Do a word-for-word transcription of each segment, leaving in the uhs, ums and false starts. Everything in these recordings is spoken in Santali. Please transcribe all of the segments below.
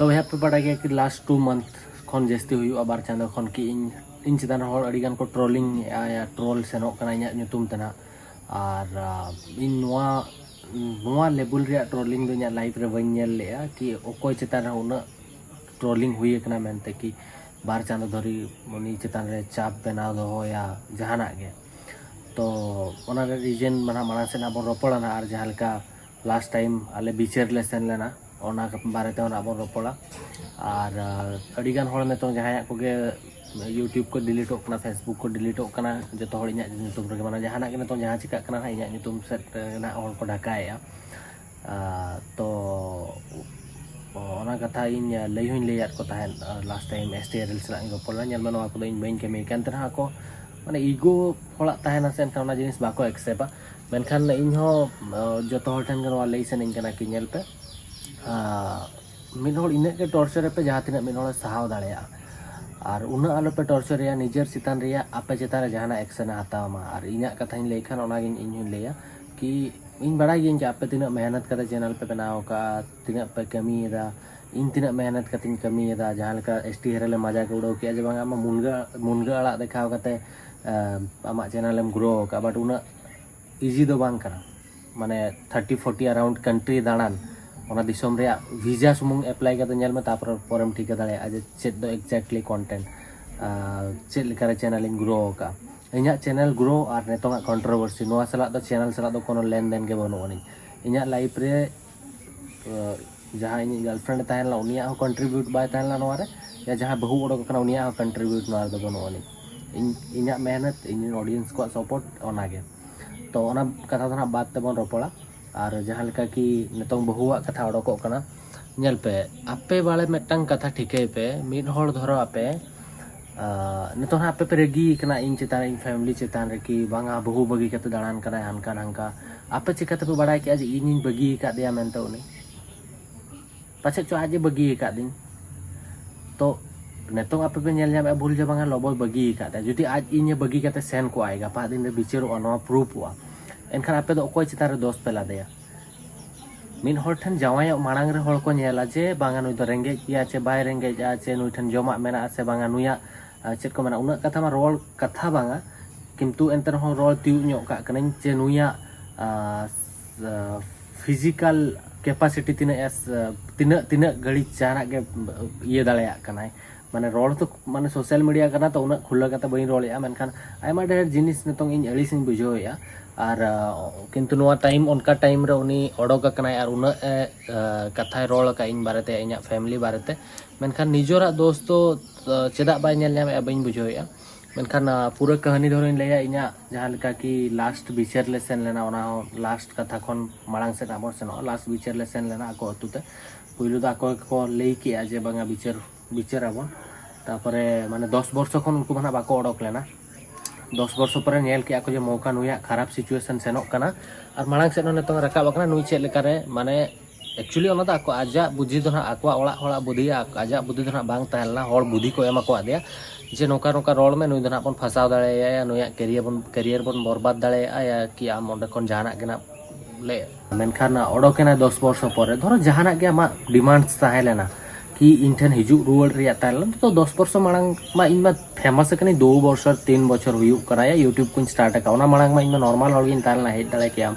ᱛᱚᱵᱮ ᱦᱟᱸᱜ ᱯᱮ ᱵᱟᱲᱟᱭ ᱜᱮᱭᱟ ᱠᱤ ᱞᱟᱥᱴ ᱴᱩ ᱢᱟᱱᱛᱷ ᱠᱷᱚᱱ ᱡᱟᱹᱥᱛᱤ ᱦᱩᱭᱩᱜᱼᱟ, ᱵᱟᱨ ᱪᱟᱸᱫᱳ ᱠᱷᱚᱱ ᱠᱤ ᱤᱧ ᱤᱧ ᱪᱮᱛᱟᱱ ᱨᱮ ᱦᱚᱲ ᱟᱹᱰᱤ ᱜᱟᱱ ᱠᱚ ᱴᱨᱳᱞᱤᱝ ᱮᱫᱼᱟ, ᱴᱨᱳᱞ ᱥᱮᱱᱚᱜ ᱠᱟᱱᱟ ᱤᱧᱟᱹᱜ ᱧᱩᱛᱩᱢ ᱛᱮ ᱱᱟᱦᱟᱜ᱾ ᱟᱨ ᱤᱧ ᱱᱚᱣᱟ ᱱᱚᱣᱟ ᱞᱮᱵᱮᱞ ᱨᱮᱭᱟᱜ ᱴᱨᱳᱞᱤᱝ ᱫᱚ ᱤᱧᱟᱹᱜ ᱞᱟᱭᱤᱯᱷ ᱨᱮ ᱵᱟᱹᱧ ᱧᱮᱞ ᱞᱮᱫᱼᱟ ᱠᱤ ᱚᱠᱚᱭ ᱪᱮᱛᱟᱱ ᱨᱮ ᱩᱱᱟᱹᱜ ᱴᱨᱳᱞᱤᱝ ᱦᱩᱭ ᱟᱠᱟᱱᱟ ᱢᱮᱱᱛᱮ ᱠᱤ ᱵᱟᱨ ᱪᱟᱸᱫᱳ ᱫᱷᱚᱨᱮ ᱩᱱᱤ ᱪᱮᱛᱟᱱ ᱨᱮ ᱪᱟᱯ ᱵᱮᱱᱟᱣ ᱫᱚᱦᱚᱭᱟ ᱡᱟᱦᱟᱱᱟᱜ ᱜᱮ᱾ ᱛᱚ ᱚᱱᱟ ᱨᱮ ᱨᱤᱡᱮᱱ ᱢᱟᱲᱟᱝ ᱥᱮᱫ ᱟᱵᱚ ᱨᱚᱯᱚᱲᱟ ᱱᱟᱦᱟᱜ, ᱟᱨ ᱡᱟᱦᱟᱸ ᱞᱮᱠᱟ ᱞᱟᱥᱴ ᱴᱟᱭᱤᱢ ᱟᱞᱮ ᱵᱤᱪᱟᱹᱨ ᱞᱮ ᱥᱮᱱ ᱞᱮᱱᱟ, ᱚᱱᱟ ᱵᱟᱨᱮ ᱛᱮᱦᱚᱸ ᱱᱟᱦᱟᱜ ᱵᱚᱱ ᱨᱚᱯᱚᱲᱟ᱾ ᱟᱨ ᱟᱹᱰᱤᱜᱟᱱ ᱦᱚᱲ ᱱᱤᱛᱚᱝ ᱡᱟᱦᱟᱸᱭᱟᱜ ᱠᱚᱜᱮ YouTube ᱠᱚ ᱰᱤᱞᱤᱴᱚᱜ ᱠᱟᱱᱟ, Facebook ᱠᱚ ᱰᱤᱞᱤᱴᱚᱜ ᱠᱟᱱᱟ, ᱡᱚᱛᱚ ᱦᱚᱲ ᱤᱧᱟᱹᱜ ᱧᱩᱛᱩᱢ ᱨᱮᱜᱮ, ᱢᱟᱱᱮ ᱡᱟᱦᱟᱱᱟᱜ ᱜᱮ ᱱᱤᱛᱚᱝ ᱡᱟᱦᱟᱸ ᱪᱤᱠᱟᱹᱜ ᱠᱟᱱᱟ ᱱᱟᱦᱟᱜ ᱤᱧᱟᱹᱜ ᱧᱩᱛᱩᱢ ᱥᱮᱫ ᱱᱟᱦᱟᱜ ᱦᱚᱲ ᱠᱚ ᱰᱷᱟᱠᱟᱭᱮᱫᱼᱟ᱾ ᱛᱚ ᱚᱱᱟ ᱠᱟᱛᱷᱟ ᱤᱧ ᱞᱟᱹᱭ ᱦᱚᱸᱧ ᱞᱟᱹᱭᱟᱫ ᱠᱚ ᱛᱟᱦᱮᱸᱫ ᱞᱟᱥᱴ ᱴᱟᱭᱤᱢ ᱮᱥ ᱴᱤ ᱟᱨ ᱮᱞ ᱥᱟᱞᱟᱜ ᱤᱧ ᱨᱚᱯᱚᱲ ᱞᱮᱱᱟ᱾ ᱧᱮᱞ ᱢᱮ, ᱱᱚᱣᱟ ᱠᱚᱫᱚ ᱤᱧ ᱵᱟᱹᱧ ᱠᱟᱹᱢᱤ ᱠᱟᱱ ᱛᱮ ᱱᱟᱦᱟᱜ ᱠᱚ, ᱢᱟᱱᱮ ᱤᱜᱳ ᱦᱚᱲᱟᱜ ᱛᱟᱦᱮᱱᱟ ᱥᱮ, ᱮᱱᱠᱷᱟᱱ ᱚᱱᱟ ᱡᱤᱱᱤᱥ ᱵᱟᱠᱚ ᱮᱠᱥᱮᱯᱴᱟ᱾ ᱢᱮᱱᱠᱷᱟᱱ ᱤᱧ ᱦᱚᱸ ᱡᱚᱛᱚ ᱦᱚᱲ ᱴᱷᱮᱱ ᱜᱮ ᱱᱚᱣᱟ ᱞᱟᱹᱭ ᱥᱟᱱᱟᱧ ᱠᱟᱱᱟ ᱠᱤ ᱧᱮᱞ ᱯᱮ, ᱢᱤᱫ ᱦᱚᱲ ᱤᱱᱟᱹᱜ ᱜᱮ ᱴᱚᱨᱪᱟᱨ ᱟᱯᱮ ᱡᱟᱦᱟᱸ ᱛᱤᱱᱟᱹᱜ ᱢᱤᱫ ᱦᱚᱲᱮ ᱥᱟᱦᱟᱣ ᱫᱟᱲᱮᱭᱟᱜᱼᱟ᱾ ᱟᱨ ᱩᱱᱟᱹᱜ ᱟᱞᱚᱯᱮ ᱴᱚᱨᱪᱟᱨᱮᱭᱟ, ᱱᱤᱡᱮᱨ ᱪᱮᱛᱟᱱ ᱨᱮᱭᱟᱜ ᱟᱯᱮ ᱪᱮᱛᱟᱱ ᱨᱮ ᱡᱟᱦᱟᱱᱟᱜ ᱮᱠᱥᱮᱱ ᱮ ᱦᱟᱛᱟᱣ ᱢᱟ᱾ ᱟᱨ ᱤᱧᱟᱹᱜ ᱠᱟᱛᱷᱟᱧ ᱞᱟᱹᱭ ᱠᱷᱟᱱ ᱚᱱᱟᱜᱤᱧ ᱤᱧ ᱦᱚᱧ ᱞᱟᱹᱭᱟ ᱠᱤ ᱤᱧ ᱵᱟᱲᱟᱭ ᱜᱤᱭᱟᱹᱧ ᱠᱤ ᱟᱯᱮ ᱛᱤᱱᱟᱹᱜ ᱢᱮᱦᱱᱚᱛ ᱠᱟᱛᱮ ᱪᱮᱱᱮᱞ ᱯᱮ ᱵᱮᱱᱟᱣ ᱟᱠᱟᱫᱼᱟ, ᱛᱤᱱᱟᱹᱜ ᱯᱮ ᱠᱟᱹᱢᱤᱭᱮᱫᱟ, ᱤᱧ ᱛᱤᱱᱟᱹᱜ ᱢᱮᱦᱱᱚᱛ ᱠᱟᱛᱮᱧ ᱠᱟᱹᱢᱤᱭᱮᱫᱟ᱾ ᱡᱟᱦᱟᱸ ᱞᱮᱠᱟ ᱮᱥ ᱴᱤ ᱦᱮᱨᱮᱞᱮ ᱢᱟᱡᱟᱠ ᱮ ᱩᱰᱟᱹᱣ ᱠᱮᱜᱼᱟ ᱡᱮ ᱵᱟᱝ ᱟᱢ ᱢᱟ ᱢᱩᱱᱜᱟᱹ ᱢᱩᱱᱜᱟᱹ ᱟᱲᱟᱜ ᱫᱮᱠᱷᱟᱣ ᱠᱟᱛᱮ ᱟᱢᱟᱜ ᱪᱮᱱᱮᱞ ᱮᱢ ᱜᱨᱳ ᱟᱠᱟᱫᱼᱟ, ᱵᱟᱴ ᱩᱱᱟᱹᱜ ᱤᱡᱤ ᱫᱚ ᱵᱟᱝ ᱠᱟᱱᱟ᱾ ᱢᱟᱱᱮ ᱛᱷᱟᱨᱴᱤ ᱯᱷᱳᱨᱴᱤ ᱟᱨᱟᱣᱩᱱᱰ ᱠᱟᱱᱴᱨᱤ ᱫᱟᱬᱟᱱ, ᱚᱱᱟ ᱫᱤᱥᱚᱢ ᱨᱮᱭᱟᱜ ᱵᱷᱤᱥᱟ ᱥᱩᱢᱩᱝ ᱮᱯᱞᱟᱭ ᱠᱟᱛᱮ ᱧᱮᱞ ᱢᱮ, ᱛᱟᱨᱯᱚᱨᱮ ᱯᱚᱨᱮᱢ ᱴᱷᱤᱠᱟᱹ ᱫᱟᱲᱮᱭᱟᱜᱼᱟ ᱡᱮ ᱪᱮᱫ ᱫᱚ ᱮᱠᱡᱮᱠᱴᱞᱤ ᱠᱚᱱᱴᱮᱱᱴ, ᱪᱮᱫ ᱞᱮᱠᱟᱨᱮ ᱪᱮᱱᱮᱞ ᱤᱧ ᱜᱨᱳ ᱟᱠᱟᱫᱼᱟ᱾ ᱤᱧᱟᱹᱜ ᱪᱮᱱᱮᱞ ᱜᱨᱳ ᱟᱨ ᱱᱤᱛᱚᱝᱟᱜ ᱠᱚᱱᱴᱨᱳᱵᱷᱟᱨᱥᱤ, ᱱᱚᱣᱟ ᱥᱟᱞᱟᱜ ᱫᱚ ᱪᱮᱱᱮᱞ ᱥᱟᱞᱟᱜ ᱫᱚ ᱠᱳᱱᱳ ᱞᱮᱱᱫᱮᱱ ᱜᱮ ᱵᱟᱹᱱᱩᱜ ᱟᱹᱱᱤᱡ᱾ ᱤᱧᱟᱹᱜ ᱞᱟᱭᱤᱯᱷ ᱨᱮ ᱡᱟᱦᱟᱸ ᱤᱧᱤᱡ ᱜᱟᱨᱞᱯᱷᱨᱮᱱᱰ ᱮ ᱛᱟᱦᱮᱸ ᱞᱮᱱᱟ, ᱩᱱᱤᱭᱟᱜ ᱦᱚᱸ ᱠᱚᱱᱴᱨᱤᱵᱤᱭᱩᱴ ᱵᱟᱭ ᱛᱟᱦᱮᱸ ᱞᱮᱱᱟ ᱱᱚᱣᱟ ᱨᱮ, ᱭᱟ ᱡᱟᱦᱟᱸᱭ ᱵᱟᱹᱦᱩ ᱚᱰᱚᱠ ᱟᱠᱟᱱᱟ ᱩᱱᱤᱭᱟᱜ ᱦᱚᱸ ᱠᱚᱱᱴᱨᱤᱵᱤᱭᱩᱴ ᱱᱚᱣᱟ ᱨᱮᱫᱚ ᱵᱟᱹᱱᱩᱜ ᱟᱹᱱᱤᱡ᱾ ᱤᱧ ᱤᱧᱟᱹᱜ ᱢᱮᱦᱱᱚᱛ, ᱤᱧ ᱨᱮᱱ ᱚᱰᱤᱭᱮᱱᱥ ᱠᱚᱣᱟᱜ ᱥᱟᱯᱳᱨᱴ, ᱚᱱᱟᱜᱮ᱾ ᱛᱚ ᱚᱱᱟ ᱠᱟᱛᱷᱟ ᱫᱚ ᱱᱟᱦᱟᱜ ᱵᱟᱫ ᱛᱮᱵᱚᱱ ᱨᱚᱯᱚᱲᱟ᱾ ᱟᱨ ᱡᱟᱦᱟᱸ ᱞᱮᱠᱟ ᱠᱤ ᱱᱤᱛᱚᱝ ᱵᱟᱹᱦᱩᱣᱟᱜ ᱠᱟᱛᱷᱟ ᱚᱰᱚᱠᱚᱜ ᱠᱟᱱᱟ, ᱧᱮᱞ ᱯᱮ, ᱟᱯᱮ ᱵᱟᱲᱮ ᱢᱤᱫᱴᱟᱝ ᱠᱟᱛᱷᱟ ᱴᱷᱤᱠᱟᱹᱭ ᱯᱮ, ᱢᱤᱫ ᱦᱚᱲ ᱫᱷᱚᱨᱚ ᱟᱯᱮ ᱱᱤᱛᱚᱝ ᱦᱟᱸᱜ ᱟᱯᱮ ᱯᱮ ᱨᱟᱹᱜᱤ ᱠᱟᱱᱟ ᱤᱧ ᱪᱮᱛᱟᱱ ᱨᱮ, ᱤᱧ ᱯᱷᱮᱢᱮᱞᱤ ᱪᱮᱛᱟᱱ ᱨᱮ ᱠᱤ ᱵᱟᱝᱟ ᱵᱟᱹᱦᱩ ᱵᱟᱹᱜᱤ ᱠᱟᱛᱮ ᱫᱟᱬᱟᱱ ᱠᱟᱱᱟᱭ ᱦᱟᱱᱠᱟ ᱱᱟᱝᱠᱟ᱾ ᱟᱯᱮ ᱪᱤᱠᱟᱹ ᱛᱮᱯᱮ ᱵᱟᱲᱟᱭ ᱠᱮᱜᱼᱟ ᱡᱮ ᱤᱧᱤᱧ ᱵᱟᱹᱜᱤ ᱟᱠᱟᱫᱮᱭᱟ ᱢᱮᱱᱛᱮ ᱩᱱᱤ? ᱯᱟᱪᱮᱫ ᱪᱚ ᱟᱡ ᱮ ᱵᱟᱹᱜᱤ ᱟᱠᱟᱫᱤᱧ᱾ ᱛᱚ ᱱᱤᱛᱚᱝ ᱟᱯᱮ ᱯᱮ ᱧᱮᱞ ᱧᱟᱢᱮᱫᱼᱟ ᱵᱷᱩᱞ ᱡᱮ ᱵᱟᱝᱟ ᱞᱚᱵᱚᱭ ᱵᱟᱹᱜᱤ ᱟᱠᱟᱫᱟ᱾ ᱡᱩᱫᱤ ᱟᱡ ᱤᱧᱮ ᱵᱟᱹᱜᱤ ᱠᱟᱛᱮ ᱥᱮᱱ ᱠᱚᱜᱼᱟᱭ, ᱜᱟᱯᱟ ᱫᱤᱱ ᱨᱮ ᱵᱤᱪᱟᱹᱨᱚᱜᱼᱟ, ᱱᱚᱣᱟ ᱯᱨᱩᱯᱷᱚᱜᱼᱟ, ᱮᱱᱠᱷᱟᱱ ᱟᱯᱮ ᱫᱚ ᱚᱠᱚᱭ ᱪᱮᱛᱟᱱ ᱨᱮ ᱫᱳᱥ ᱯᱮ ᱞᱟᱫᱮᱭᱟ? ᱢᱤᱫ ᱦᱚᱲ ᱴᱷᱮᱱ ᱡᱟᱶᱟᱭᱚᱜ ᱢᱟᱲᱟᱝ ᱨᱮ ᱦᱚᱲ ᱠᱚ ᱧᱮᱞᱟ ᱡᱮ ᱵᱟᱝᱟ, ᱱᱩᱭ ᱫᱚ ᱨᱮᱸᱜᱮᱡ ᱜᱮᱭᱟ ᱪᱮ ᱵᱟᱭ ᱨᱮᱸᱜᱮᱡᱼᱟ, ᱪᱮ ᱱᱩᱭ ᱴᱷᱮᱱ ᱡᱚᱢᱟᱜ ᱢᱮᱱᱟᱜᱼᱟ ᱥᱮ ᱵᱟᱝᱟ, ᱱᱩᱭᱟᱜ ᱟᱨ ᱪᱮᱫ ᱠᱚ ᱢᱮᱱᱟ, ᱩᱱᱟᱹᱜ ᱠᱟᱛᱷᱟ ᱢᱟ ᱨᱚᱲ ᱠᱟᱛᱷᱟ ᱵᱟᱝᱟ, ᱠᱤᱱᱛᱩ ᱮᱱᱛᱮ ᱨᱮᱦᱚᱸ ᱨᱚᱲ ᱛᱤᱭᱳᱜ ᱧᱚᱜ ᱠᱟᱜ ᱠᱟᱹᱱᱟᱹᱧ ᱡᱮ ᱱᱩᱭᱟᱜ ᱯᱷᱤᱡᱤᱠᱟᱞ ᱠᱮᱯᱟᱥᱤᱴᱤ ᱛᱤᱱᱟᱹᱜ ᱮ ᱛᱤᱱᱟᱹᱜ ᱛᱤᱱᱟᱹᱜ ᱜᱷᱟᱹᱲᱤᱡ ᱡᱟᱦᱟᱱᱟᱜ ᱜᱮ ᱤᱭᱟᱹ ᱫᱟᱲᱮᱭᱟᱜ ᱠᱟᱱᱟᱭ᱾ ᱢᱟᱱᱮ ᱨᱚᱲ ᱫᱚ, ᱢᱟᱱᱮ ᱥᱳᱥᱟᱞ ᱢᱤᱰᱤᱭᱟ ᱠᱟᱱᱟ ᱛᱚ, ᱩᱱᱟᱹᱜ ᱠᱷᱩᱞᱟᱹᱣ ᱠᱟᱛᱮ ᱵᱟᱹᱧ ᱨᱚᱲᱮᱜᱼᱟ, ᱢᱮᱱᱠᱷᱟᱱ ᱟᱭᱢᱟ ᱰᱷᱮᱨ ᱡᱤᱱᱤᱥ ᱱᱤᱛᱚᱝ ᱤᱧ ᱟᱹᱲᱤᱥᱤᱧ ᱵᱩᱡᱷᱟᱹᱣᱮᱫᱼᱟ᱾ ᱟᱨ ᱠᱤᱱᱛᱩ ᱱᱚᱣᱟ ᱴᱟᱭᱤᱢ, ᱚᱱᱠᱟ ᱴᱟᱭᱤᱢ ᱨᱮ ᱩᱱᱤ ᱚᱰᱚᱠ ᱟᱠᱟᱱᱟᱭ ᱟᱨ ᱩᱱᱟᱹᱜ ᱮ ᱠᱟᱛᱷᱟᱭ ᱨᱚᱲ ᱟᱠᱟᱫ ᱤᱧ ᱵᱟᱨᱮᱛᱮ, ᱤᱧᱟᱹᱜ ᱯᱷᱮᱢᱤᱞᱤ ᱵᱟᱨᱮᱛᱮ᱾ ᱢᱮᱱᱠᱷᱟᱱ ᱱᱤᱡᱮᱨᱟᱜ ᱫᱳᱥ ᱫᱚ ᱪᱮᱫᱟᱜ ᱵᱟᱭ ᱧᱮᱞ ᱧᱟᱢᱮᱫᱼᱟ, ᱵᱟᱹᱧ ᱵᱩᱡᱷᱟᱹᱣᱮᱫᱼᱟ᱾ ᱢᱮᱱᱠᱷᱟᱱ ᱯᱩᱨᱟᱹ ᱠᱟᱹᱦᱱᱤ ᱫᱷᱚᱨᱚᱧ ᱞᱟᱹᱭᱟ, ᱤᱧᱟᱹᱜ ᱡᱟᱦᱟᱸ ᱞᱮᱠᱟ ᱠᱤ ᱞᱟᱥᱴ ᱵᱤᱪᱟᱹᱨ ᱞᱮ ᱥᱮᱱ ᱞᱮᱱᱟ, ᱚᱱᱟ ᱦᱚᱸ ᱞᱟᱥᱴ ᱠᱟᱛᱷᱟ ᱠᱷᱚᱱ ᱢᱟᱲᱟᱝ ᱥᱮᱫ ᱦᱟᱸᱜ ᱵᱚᱱ ᱥᱮᱱᱚᱜᱼᱟ᱾ ᱞᱟᱥᱴ ᱵᱤᱪᱟᱹᱨ ᱞᱮ ᱥᱮᱱ ᱞᱮᱱᱟ ᱟᱠᱚ ᱟᱹᱛᱩ ᱛᱮ᱾ ᱯᱩᱭᱞᱩ ᱫᱚ ᱟᱠᱚ ᱜᱮᱠᱚ ᱞᱟᱹᱭ ᱠᱮᱜᱼᱟ ᱡᱮ ᱵᱟᱝᱟ, ᱵᱤᱪᱟᱹᱨ ᱵᱤᱪᱟᱹᱨ ᱟᱵᱚᱱ᱾ ᱛᱟᱨᱯᱚᱨᱮ ᱢᱟᱱᱮ ᱫᱚᱥ ᱵᱚᱨᱥᱚ ᱠᱷᱚᱱ ᱩᱱᱠᱩ ᱢᱟ ᱱᱟᱦᱟᱜ ᱵᱟᱠᱚ ᱚᱰᱚᱠ ᱞᱮᱱᱟ᱾ ᱫᱚᱥ ᱵᱚᱨᱥᱚ ᱯᱚᱨᱮ ᱧᱮᱞ ᱠᱮᱜᱼᱟ ᱠᱚ ᱡᱮ ᱢᱚᱣᱠᱟ ᱱᱩᱭᱟᱜ ᱠᱷᱟᱨᱟᱯ ᱥᱤᱪᱩᱭᱮᱥᱚᱱ ᱥᱮᱱᱚᱜ ᱠᱟᱱᱟ ᱟᱨ ᱢᱟᱲᱟᱝ ᱥᱮᱫ ᱦᱚᱸ ᱱᱤᱛᱚᱝ ᱨᱟᱠᱟᱵ ᱟᱠᱟᱱᱟ, ᱱᱩᱭ ᱪᱮᱫ ᱞᱮᱠᱟᱨᱮ ᱢᱟᱱᱮ ᱮᱠᱪᱩᱭᱮᱞᱤ ᱚᱱᱟ ᱫᱚ ᱟᱠᱚ, ᱟᱡᱟᱜ ᱵᱩᱫᱽᱫᱷᱤ ᱫᱚ ᱱᱟᱦᱟᱜ, ᱟᱠᱚᱣᱟᱜ ᱚᱲᱟᱜ ᱦᱚᱲᱟᱜ ᱵᱩᱫᱽᱫᱷᱤ, ᱟᱡᱟᱜ ᱵᱩᱫᱽᱫᱷᱤ ᱫᱚ ᱱᱟᱦᱟᱜ ᱵᱟᱝ ᱛᱟᱦᱮᱸ ᱞᱮᱱᱟ᱾ ᱦᱚᱲ ᱵᱩᱫᱽᱫᱷᱤ ᱠᱚ ᱮᱢ ᱟᱠᱟᱫ ᱫᱮᱭᱟ ᱡᱮ ᱱᱚᱝᱠᱟ ᱱᱚᱝᱠᱟ ᱨᱚᱲ ᱢᱮ, ᱱᱩᱭ ᱫᱚ ᱱᱟᱦᱟᱜ ᱵᱚᱱ ᱯᱷᱟᱸᱥᱟᱣ ᱫᱟᱲᱮᱭᱟᱭᱟ, ᱱᱩᱭᱟᱜ ᱠᱮᱨᱤᱭᱟᱨ ᱵᱚᱱ ᱠᱮᱨᱤᱭᱟᱨ ᱵᱚᱱ ᱵᱚᱨᱵᱟᱫ ᱫᱟᱲᱮᱭᱟᱜᱼᱟ, ᱭᱟ ᱠᱤ ᱟᱢ ᱚᱸᱰᱮ ᱠᱷᱚᱱ ᱡᱟᱦᱟᱱᱟᱜ ᱜᱮ ᱱᱟᱦᱟᱜ ᱞᱮ᱾ ᱢᱮᱱᱠᱷᱟᱱ ᱚᱰᱚᱠ ᱮᱱᱟᱭ ᱫᱚᱥ ᱵᱚᱨᱥᱚ ᱯᱚᱨᱮ᱾ ᱫᱷᱚᱨᱚ ᱡᱟᱦᱟᱱᱟᱜ ᱜᱮ ᱟᱢᱟᱜ ᱰᱤᱢᱟᱱᱰᱥ ᱛᱟᱦᱮᱸ ᱞᱮᱱᱟ, ᱠᱤ ᱤᱧ ᱴᱷᱮᱱ ᱦᱤᱡᱩᱜ ᱨᱩᱣᱟᱹᱲ ᱨᱮᱭᱟᱜ ᱛᱟᱦᱮᱸ ᱞᱮᱱᱟ, ᱛᱚ ᱫᱚᱥ ᱵᱚᱨᱥᱚ ᱢᱟᱲᱟᱝ ᱢᱟ ᱤᱧ ᱢᱟ ᱯᱷᱮᱢᱟᱥ ᱟᱠᱟᱱᱟᱹᱧ, ᱫᱩ ᱵᱚᱪᱷᱚᱨ ᱛᱤᱱ ᱵᱚᱪᱷᱚᱨ ᱦᱩᱭᱩᱜ ᱠᱟᱱᱟ, ᱭᱟ, YouTube ᱠᱚᱧ ᱥᱴᱟᱨᱴ ᱟᱠᱟᱫ᱾ ᱚᱱᱟ ᱢᱟᱲᱟᱝ ᱢᱟ ᱤᱧ ᱢᱟ ᱱᱚᱨᱢᱟᱞ ᱦᱚᱲ ᱜᱤᱧ ᱛᱟᱦᱮᱸ ᱞᱮᱱᱟ, ᱦᱮᱡ ᱫᱟᱲᱮ ᱠᱮᱭᱟᱢ,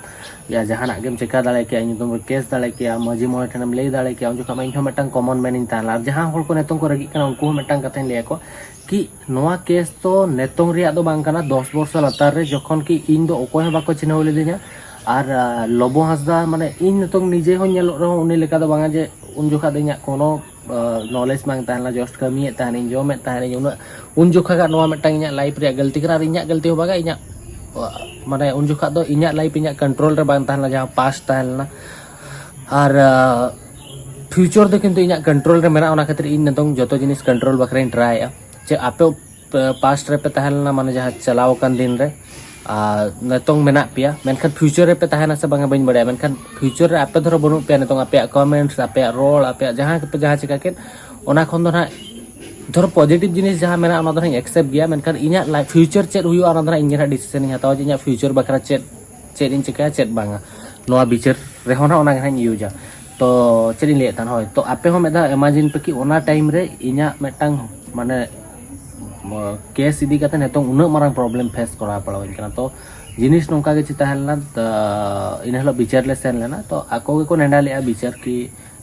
ᱭᱟ, ᱡᱟᱦᱟᱱᱟᱜ ᱜᱮᱢ ᱪᱮᱠᱟ ᱫᱟᱲᱮ ᱠᱮᱭᱟ, ᱤᱧ ᱧᱩᱛᱩᱢ ᱨᱮ ᱠᱮᱥ ᱫᱟᱲᱮ ᱠᱮᱭᱟ, ᱢᱟᱹᱡᱷᱤ ᱢᱚᱬᱮ ᱴᱷᱮᱱᱮᱢ ᱞᱟᱹᱭ ᱫᱟᱲᱮ ᱠᱮᱭᱟ᱾ ᱩᱱ ᱡᱚᱠᱷᱚᱱ ᱢᱟ ᱤᱧ ᱦᱚᱸ ᱢᱤᱫᱴᱟᱝ ᱠᱚᱢᱚᱱ ᱢᱮᱱ ᱤᱧ ᱛᱟᱦᱮᱸ ᱞᱮᱱᱟ᱾ ᱟᱨ ᱡᱟᱦᱟᱸ ᱦᱚᱲ ᱠᱚ ᱱᱤᱛᱚᱝ ᱠᱚ ᱨᱟᱹᱜᱤᱜ ᱠᱟᱱᱟ, ᱩᱱᱠᱩ ᱦᱚᱸ ᱢᱤᱫᱴᱟᱝ ᱠᱟᱛᱷᱟᱧ ᱞᱟᱹᱭ ᱟᱠᱚ, ᱠᱤ ᱱᱚᱣᱟ ᱠᱮᱥ ᱫᱚ ᱱᱤᱛᱚᱝ ᱨᱮᱭᱟᱜ ᱫᱚ ᱵᱟᱝ ᱠᱟᱱᱟ, ᱫᱚᱥ ᱵᱚᱨᱥᱚ ᱞᱟᱛᱟᱨ ᱨᱮ, ᱡᱚᱠᱷᱚᱱ ᱠᱤ ᱤᱧ ᱫᱚ ᱚᱠᱚᱭ ᱦᱚᱸ ᱵᱟᱠᱚ ᱪᱤᱱᱦᱟᱹᱣ ᱞᱤᱫᱤᱧᱟ᱾ ᱟᱨ ᱟᱨ ᱞᱚᱵᱚ ᱦᱟᱸᱥᱫᱟ, ᱢᱟᱱᱮ ᱤᱧ ᱱᱤᱛᱚᱝ ᱱᱤᱡᱮ ᱦᱚᱸᱧ ᱧᱮᱞᱚᱜ ᱨᱮᱦᱚᱸ ᱩᱱᱤ ᱞᱮᱠᱟ ᱫᱚ ᱵᱟᱝᱟ ᱡᱮ ᱩᱱ ᱡᱚᱠᱷᱟᱜ ᱫᱚ ᱤᱧᱟᱹᱜ ᱠᱳᱱᱳ ᱱᱚᱞᱮᱡᱽ ᱵᱟᱝ ᱛᱟᱦᱮᱸ ᱞᱮᱱᱟ, ᱡᱟᱥᱴ ᱠᱟᱹᱢᱤᱭᱮᱫ ᱛᱟᱦᱮᱱᱤᱧ, ᱡᱚᱢᱮᱫ ᱛᱟᱦᱮᱱᱤᱧ, ᱩᱱᱟᱹᱜ ᱩᱱ ᱡᱚᱠᱷᱟᱜᱟᱜ ᱱᱚᱣᱟ ᱢᱤᱫᱴᱟᱝ ᱤᱧᱟᱹᱜ ᱞᱟᱭᱤᱯᱷ ᱨᱮᱭᱟᱜ ᱜᱟᱹᱞᱛᱤ ᱠᱟᱱᱟ᱾ ᱟᱨ ᱤᱧᱟᱹᱜ ᱜᱟᱹᱞᱛᱤ ᱦᱚᱸ ᱵᱟᱝᱟ, ᱤᱧᱟᱹᱜ ᱢᱟᱱᱮ ᱩᱱ ᱡᱚᱠᱷᱟᱜ ᱫᱚ ᱤᱧᱟᱹᱜ ᱞᱟᱭᱤᱯᱷ ᱤᱧᱟᱹᱜ ᱠᱚᱱᱴᱨᱳᱞ ᱨᱮ ᱵᱟᱝ ᱛᱟᱦᱮᱸ ᱞᱮᱱᱟ, ᱡᱟᱦᱟᱸ ᱯᱟᱥᱴ ᱛᱟᱦᱮᱸ ᱞᱮᱱᱟ᱾ ᱟᱨ ᱯᱷᱤᱭᱩᱪᱟᱨ ᱫᱚ ᱠᱤᱱᱛᱩ ᱤᱧᱟᱹᱜ ᱠᱚᱱᱴᱨᱳᱞ ᱨᱮ ᱢᱮᱱᱟᱜᱼᱟ, ᱚᱱᱟ ᱠᱷᱟᱹᱛᱤᱨ ᱤᱧ ᱱᱤᱛᱚᱝ ᱡᱚᱛᱚ ᱡᱤᱱᱤᱥ ᱠᱚᱱᱴᱨᱳᱞ ᱵᱟᱠᱷᱨᱟᱧ ᱴᱨᱟᱭᱮᱫᱼᱟ᱾ ᱪᱮ ᱟᱯᱮ ᱯᱟᱥᱴ ᱨᱮᱯᱮ ᱛᱟᱦᱮᱸ ᱞᱮᱱᱟ, ᱢᱟᱱᱮ ᱡᱟᱦᱟᱸ ᱪᱟᱞᱟᱣ ᱟᱠᱟᱱ ᱫᱤᱱ ᱨᱮ, ᱟᱨ ᱱᱤᱛᱚᱝ ᱢᱮᱱᱟᱜ ᱯᱮᱭᱟ, ᱢᱮᱱᱠᱷᱟᱱ ᱯᱷᱤᱭᱩᱪᱟᱨ ᱨᱮᱯᱮ ᱛᱟᱦᱮᱱᱟ ᱥᱮ ᱵᱟᱝᱟ ᱵᱟᱹᱧ ᱵᱟᱲᱟᱭᱟ, ᱢᱮᱱᱠᱷᱟᱱ ᱯᱷᱤᱭᱩᱪᱟᱨ ᱨᱮ ᱟᱯᱮ ᱫᱷᱚᱨᱚ ᱵᱟᱹᱱᱩᱜ ᱯᱮᱭᱟ, ᱱᱤᱛᱚᱝ ᱟᱯᱮᱭᱟᱜ ᱠᱚᱢᱮᱱᱴᱥ, ᱟᱯᱮᱭᱟᱜ ᱨᱚᱲ, ᱟᱯᱮᱭᱟᱜ ᱡᱟᱦᱟᱸ ᱠᱚᱯᱮ ᱡᱟᱦᱟᱸ ᱪᱤᱠᱟ ᱠᱮᱫ, ᱚᱱᱟ ᱠᱷᱚᱱ ᱫᱚ ᱱᱟᱦᱟᱜ ᱫᱷᱚᱨᱚ ᱯᱚᱡᱤᱴᱤᱵᱷ ᱡᱤᱱᱤᱥ ᱡᱟᱦᱟᱸ ᱢᱮᱱᱟᱜᱼᱟ, ᱚᱱᱟ ᱫᱚ ᱱᱟᱦᱟᱜ ᱤᱧ ᱮᱠᱥᱮᱯᱴ ᱜᱮᱭᱟ, ᱢᱮᱱᱠᱷᱟᱱ ᱤᱧᱟᱹᱜ ᱞᱟᱭᱤᱯᱷ ᱯᱷᱤᱭᱩᱪᱟᱨ ᱪᱮᱫ ᱦᱩᱭᱩᱜᱼᱟ, ᱚᱱᱟ ᱫᱚ ᱱᱟᱦᱟᱜ ᱤᱧ ᱜᱮ ᱱᱟᱦᱟᱜ ᱰᱤᱥᱤᱥᱮᱱ ᱤᱧ ᱦᱟᱛᱟᱣᱟ ᱡᱮ ᱤᱧᱟᱹᱜ ᱯᱷᱤᱭᱩᱪᱟᱨ ᱵᱟᱠᱷᱨᱟ ᱪᱮᱫ, ᱪᱮᱫ ᱤᱧ ᱪᱤᱠᱟᱹᱭᱟ, ᱪᱮᱫ ᱵᱟᱝᱟ᱾ ᱱᱚᱣᱟ ᱵᱤᱪᱟᱹᱨ ᱨᱮᱦᱚᱸ ᱱᱟᱦᱟᱜ ᱚᱱᱟ ᱜᱮ ᱱᱟᱦᱟᱜ ᱤᱧ ᱤᱭᱩᱡᱟ᱾ ᱛᱚ ᱪᱮᱫ ᱤᱧ ᱞᱟᱹᱭᱮᱫ ᱛᱟᱦᱮᱱ, ᱦᱳᱭ, ᱛᱚ ᱟᱯᱮ ᱦᱚᱸ ᱢᱤᱫ ᱫᱷᱟᱣ ᱤᱢᱟᱡᱤᱱ ᱯᱮ ᱠᱤ ᱚᱱᱟ ᱴᱟᱭᱤᱢ ᱨᱮ ᱤᱧᱟᱹᱜ ᱢᱤᱫᱴᱟᱝ ᱢᱟᱱᱮ ᱠᱮᱥ ᱤᱫᱤ ᱠᱟᱛᱮ ᱱᱤᱛᱚᱝ ᱩᱱᱟᱹᱜ ᱢᱟᱨᱟᱝ ᱯᱨᱚᱵᱞᱮᱢ ᱯᱷᱮᱥ ᱠᱚᱨᱟᱣ ᱯᱟᱲᱟᱣᱟᱹᱧ ᱠᱟᱱᱟ᱾ ᱛᱚ ᱡᱤᱱᱤᱥ ᱱᱚᱝᱠᱟ ᱜᱮ ᱪᱮ ᱛᱟᱦᱮᱸ ᱞᱮᱱᱟ, ᱛᱚ ᱤᱱᱟᱹ ᱦᱤᱞᱳᱜ ᱵᱤᱪᱟᱹᱨ ᱞᱮ ᱥᱮᱱ ᱞᱮᱱᱟ᱾ ᱛᱚ ᱟᱠᱚ ᱜᱮᱠᱚ ᱱᱮᱰᱟ ᱞᱮᱫᱼᱟ ᱵᱤᱪᱟᱹᱨ ᱠᱤ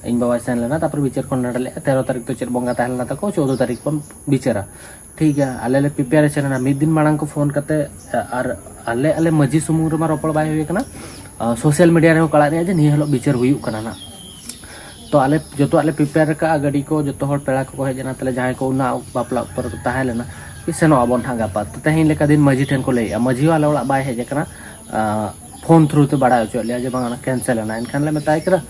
ᱤᱧ ᱵᱟᱵᱟᱭ ᱥᱮᱱ ᱞᱮᱱᱟ, ᱛᱟᱨᱯᱚᱨᱮ ᱵᱤᱪᱟᱹᱨ ᱠᱚ ᱱᱮᱰᱟ ᱞᱮᱫᱼᱟ᱾ ᱛᱮᱨᱚ ᱛᱟᱹᱨᱤᱠᱷ ᱫᱚ ᱪᱮᱫ ᱵᱚᱸᱜᱟ ᱛᱟᱦᱮᱸ ᱞᱮᱱᱟ ᱛᱟᱠᱚ, ᱪᱳᱫᱽᱫᱳ ᱛᱟᱹᱨᱤᱠᱷ ᱵᱚᱱ ᱵᱤᱪᱟᱹᱨᱟ᱾ ᱴᱷᱤᱠ ᱜᱮᱭᱟ, ᱟᱞᱮ ᱞᱮ ᱯᱨᱤᱯᱮᱭᱟᱨᱮᱥᱚᱱ ᱮᱱᱟ ᱢᱤᱫ ᱫᱤᱱ ᱢᱟᱲᱟᱝ ᱠᱚ ᱯᱷᱳᱱ ᱠᱟᱛᱮ, ᱟᱨ ᱟᱞᱮ ᱟᱞᱮ ᱢᱟᱹᱡᱷᱤ ᱥᱩᱢᱩᱝ ᱨᱮᱢᱟ ᱨᱚᱯᱚᱲ ᱵᱟᱭ ᱦᱩᱭ ᱠᱟᱱᱟ, ᱥᱳᱥᱟᱞ ᱢᱤᱰᱤᱭᱟ ᱨᱮᱦᱚᱸ ᱠᱚ ᱟᱲᱟᱜ ᱞᱮᱫᱼᱟ ᱡᱮ ᱱᱤᱭᱟᱹ ᱦᱤᱞᱳᱜ ᱵᱤᱪᱟᱹᱨ ᱦᱩᱭᱩᱜ ᱠᱟᱱᱟ ᱱᱟᱜ᱾ ᱛᱚ ᱟᱞᱮ ᱡᱚᱛᱚᱣᱟᱜ ᱞᱮ ᱯᱨᱤᱯᱮᱭᱟᱨ ᱟᱠᱟᱫᱼᱟ, ᱜᱟᱹᱰᱤ ᱠᱚ ᱡᱚᱛᱚ ᱦᱚᱲ ᱯᱮᱲᱟ ᱠᱚᱠᱚ ᱦᱮᱡ ᱮᱱᱟ ᱛᱟᱞᱮ, ᱡᱟᱦᱟᱸᱭ ᱠᱚ ᱚᱱᱟ ᱵᱟᱯᱞᱟ ᱚᱠᱛᱚ ᱨᱮᱠᱚ ᱛᱟᱦᱮᱸ ᱞᱮᱱᱟ, ᱠᱤ ᱥᱮᱱᱚᱜ ᱟᱵᱚᱱ ᱦᱟᱸᱜ ᱜᱟᱯᱟ᱾ ᱛᱚ ᱛᱮᱦᱮᱧ ᱞᱮᱠᱟ ᱫᱤᱱ ᱢᱟᱹᱡᱷᱤ ᱴᱷᱮᱱ ᱠᱚ ᱞᱟᱹᱭᱮᱫᱼᱟ, ᱢᱟᱹᱡᱷᱤ ᱦᱚᱸ ᱟᱞᱮ ᱚᱲᱟᱜ ᱵᱟᱭ ᱦᱮᱡ ᱟᱠᱟᱱᱟ, ᱯᱷᱳᱱ ᱛᱷᱨᱩ ᱛᱮ ᱵᱟᱲᱟᱭ ᱦᱚᱪᱚᱭᱮᱫ ᱞᱮᱭᱟ ᱡᱮ ᱵᱟᱝ ᱚᱱᱟ ᱠᱮᱱᱥᱮᱞ ᱮᱱᱟ᱾ ᱮᱱᱠᱷᱟᱱ ᱞᱮ ᱢᱮᱛᱟᱭ ᱠᱟᱱᱟ,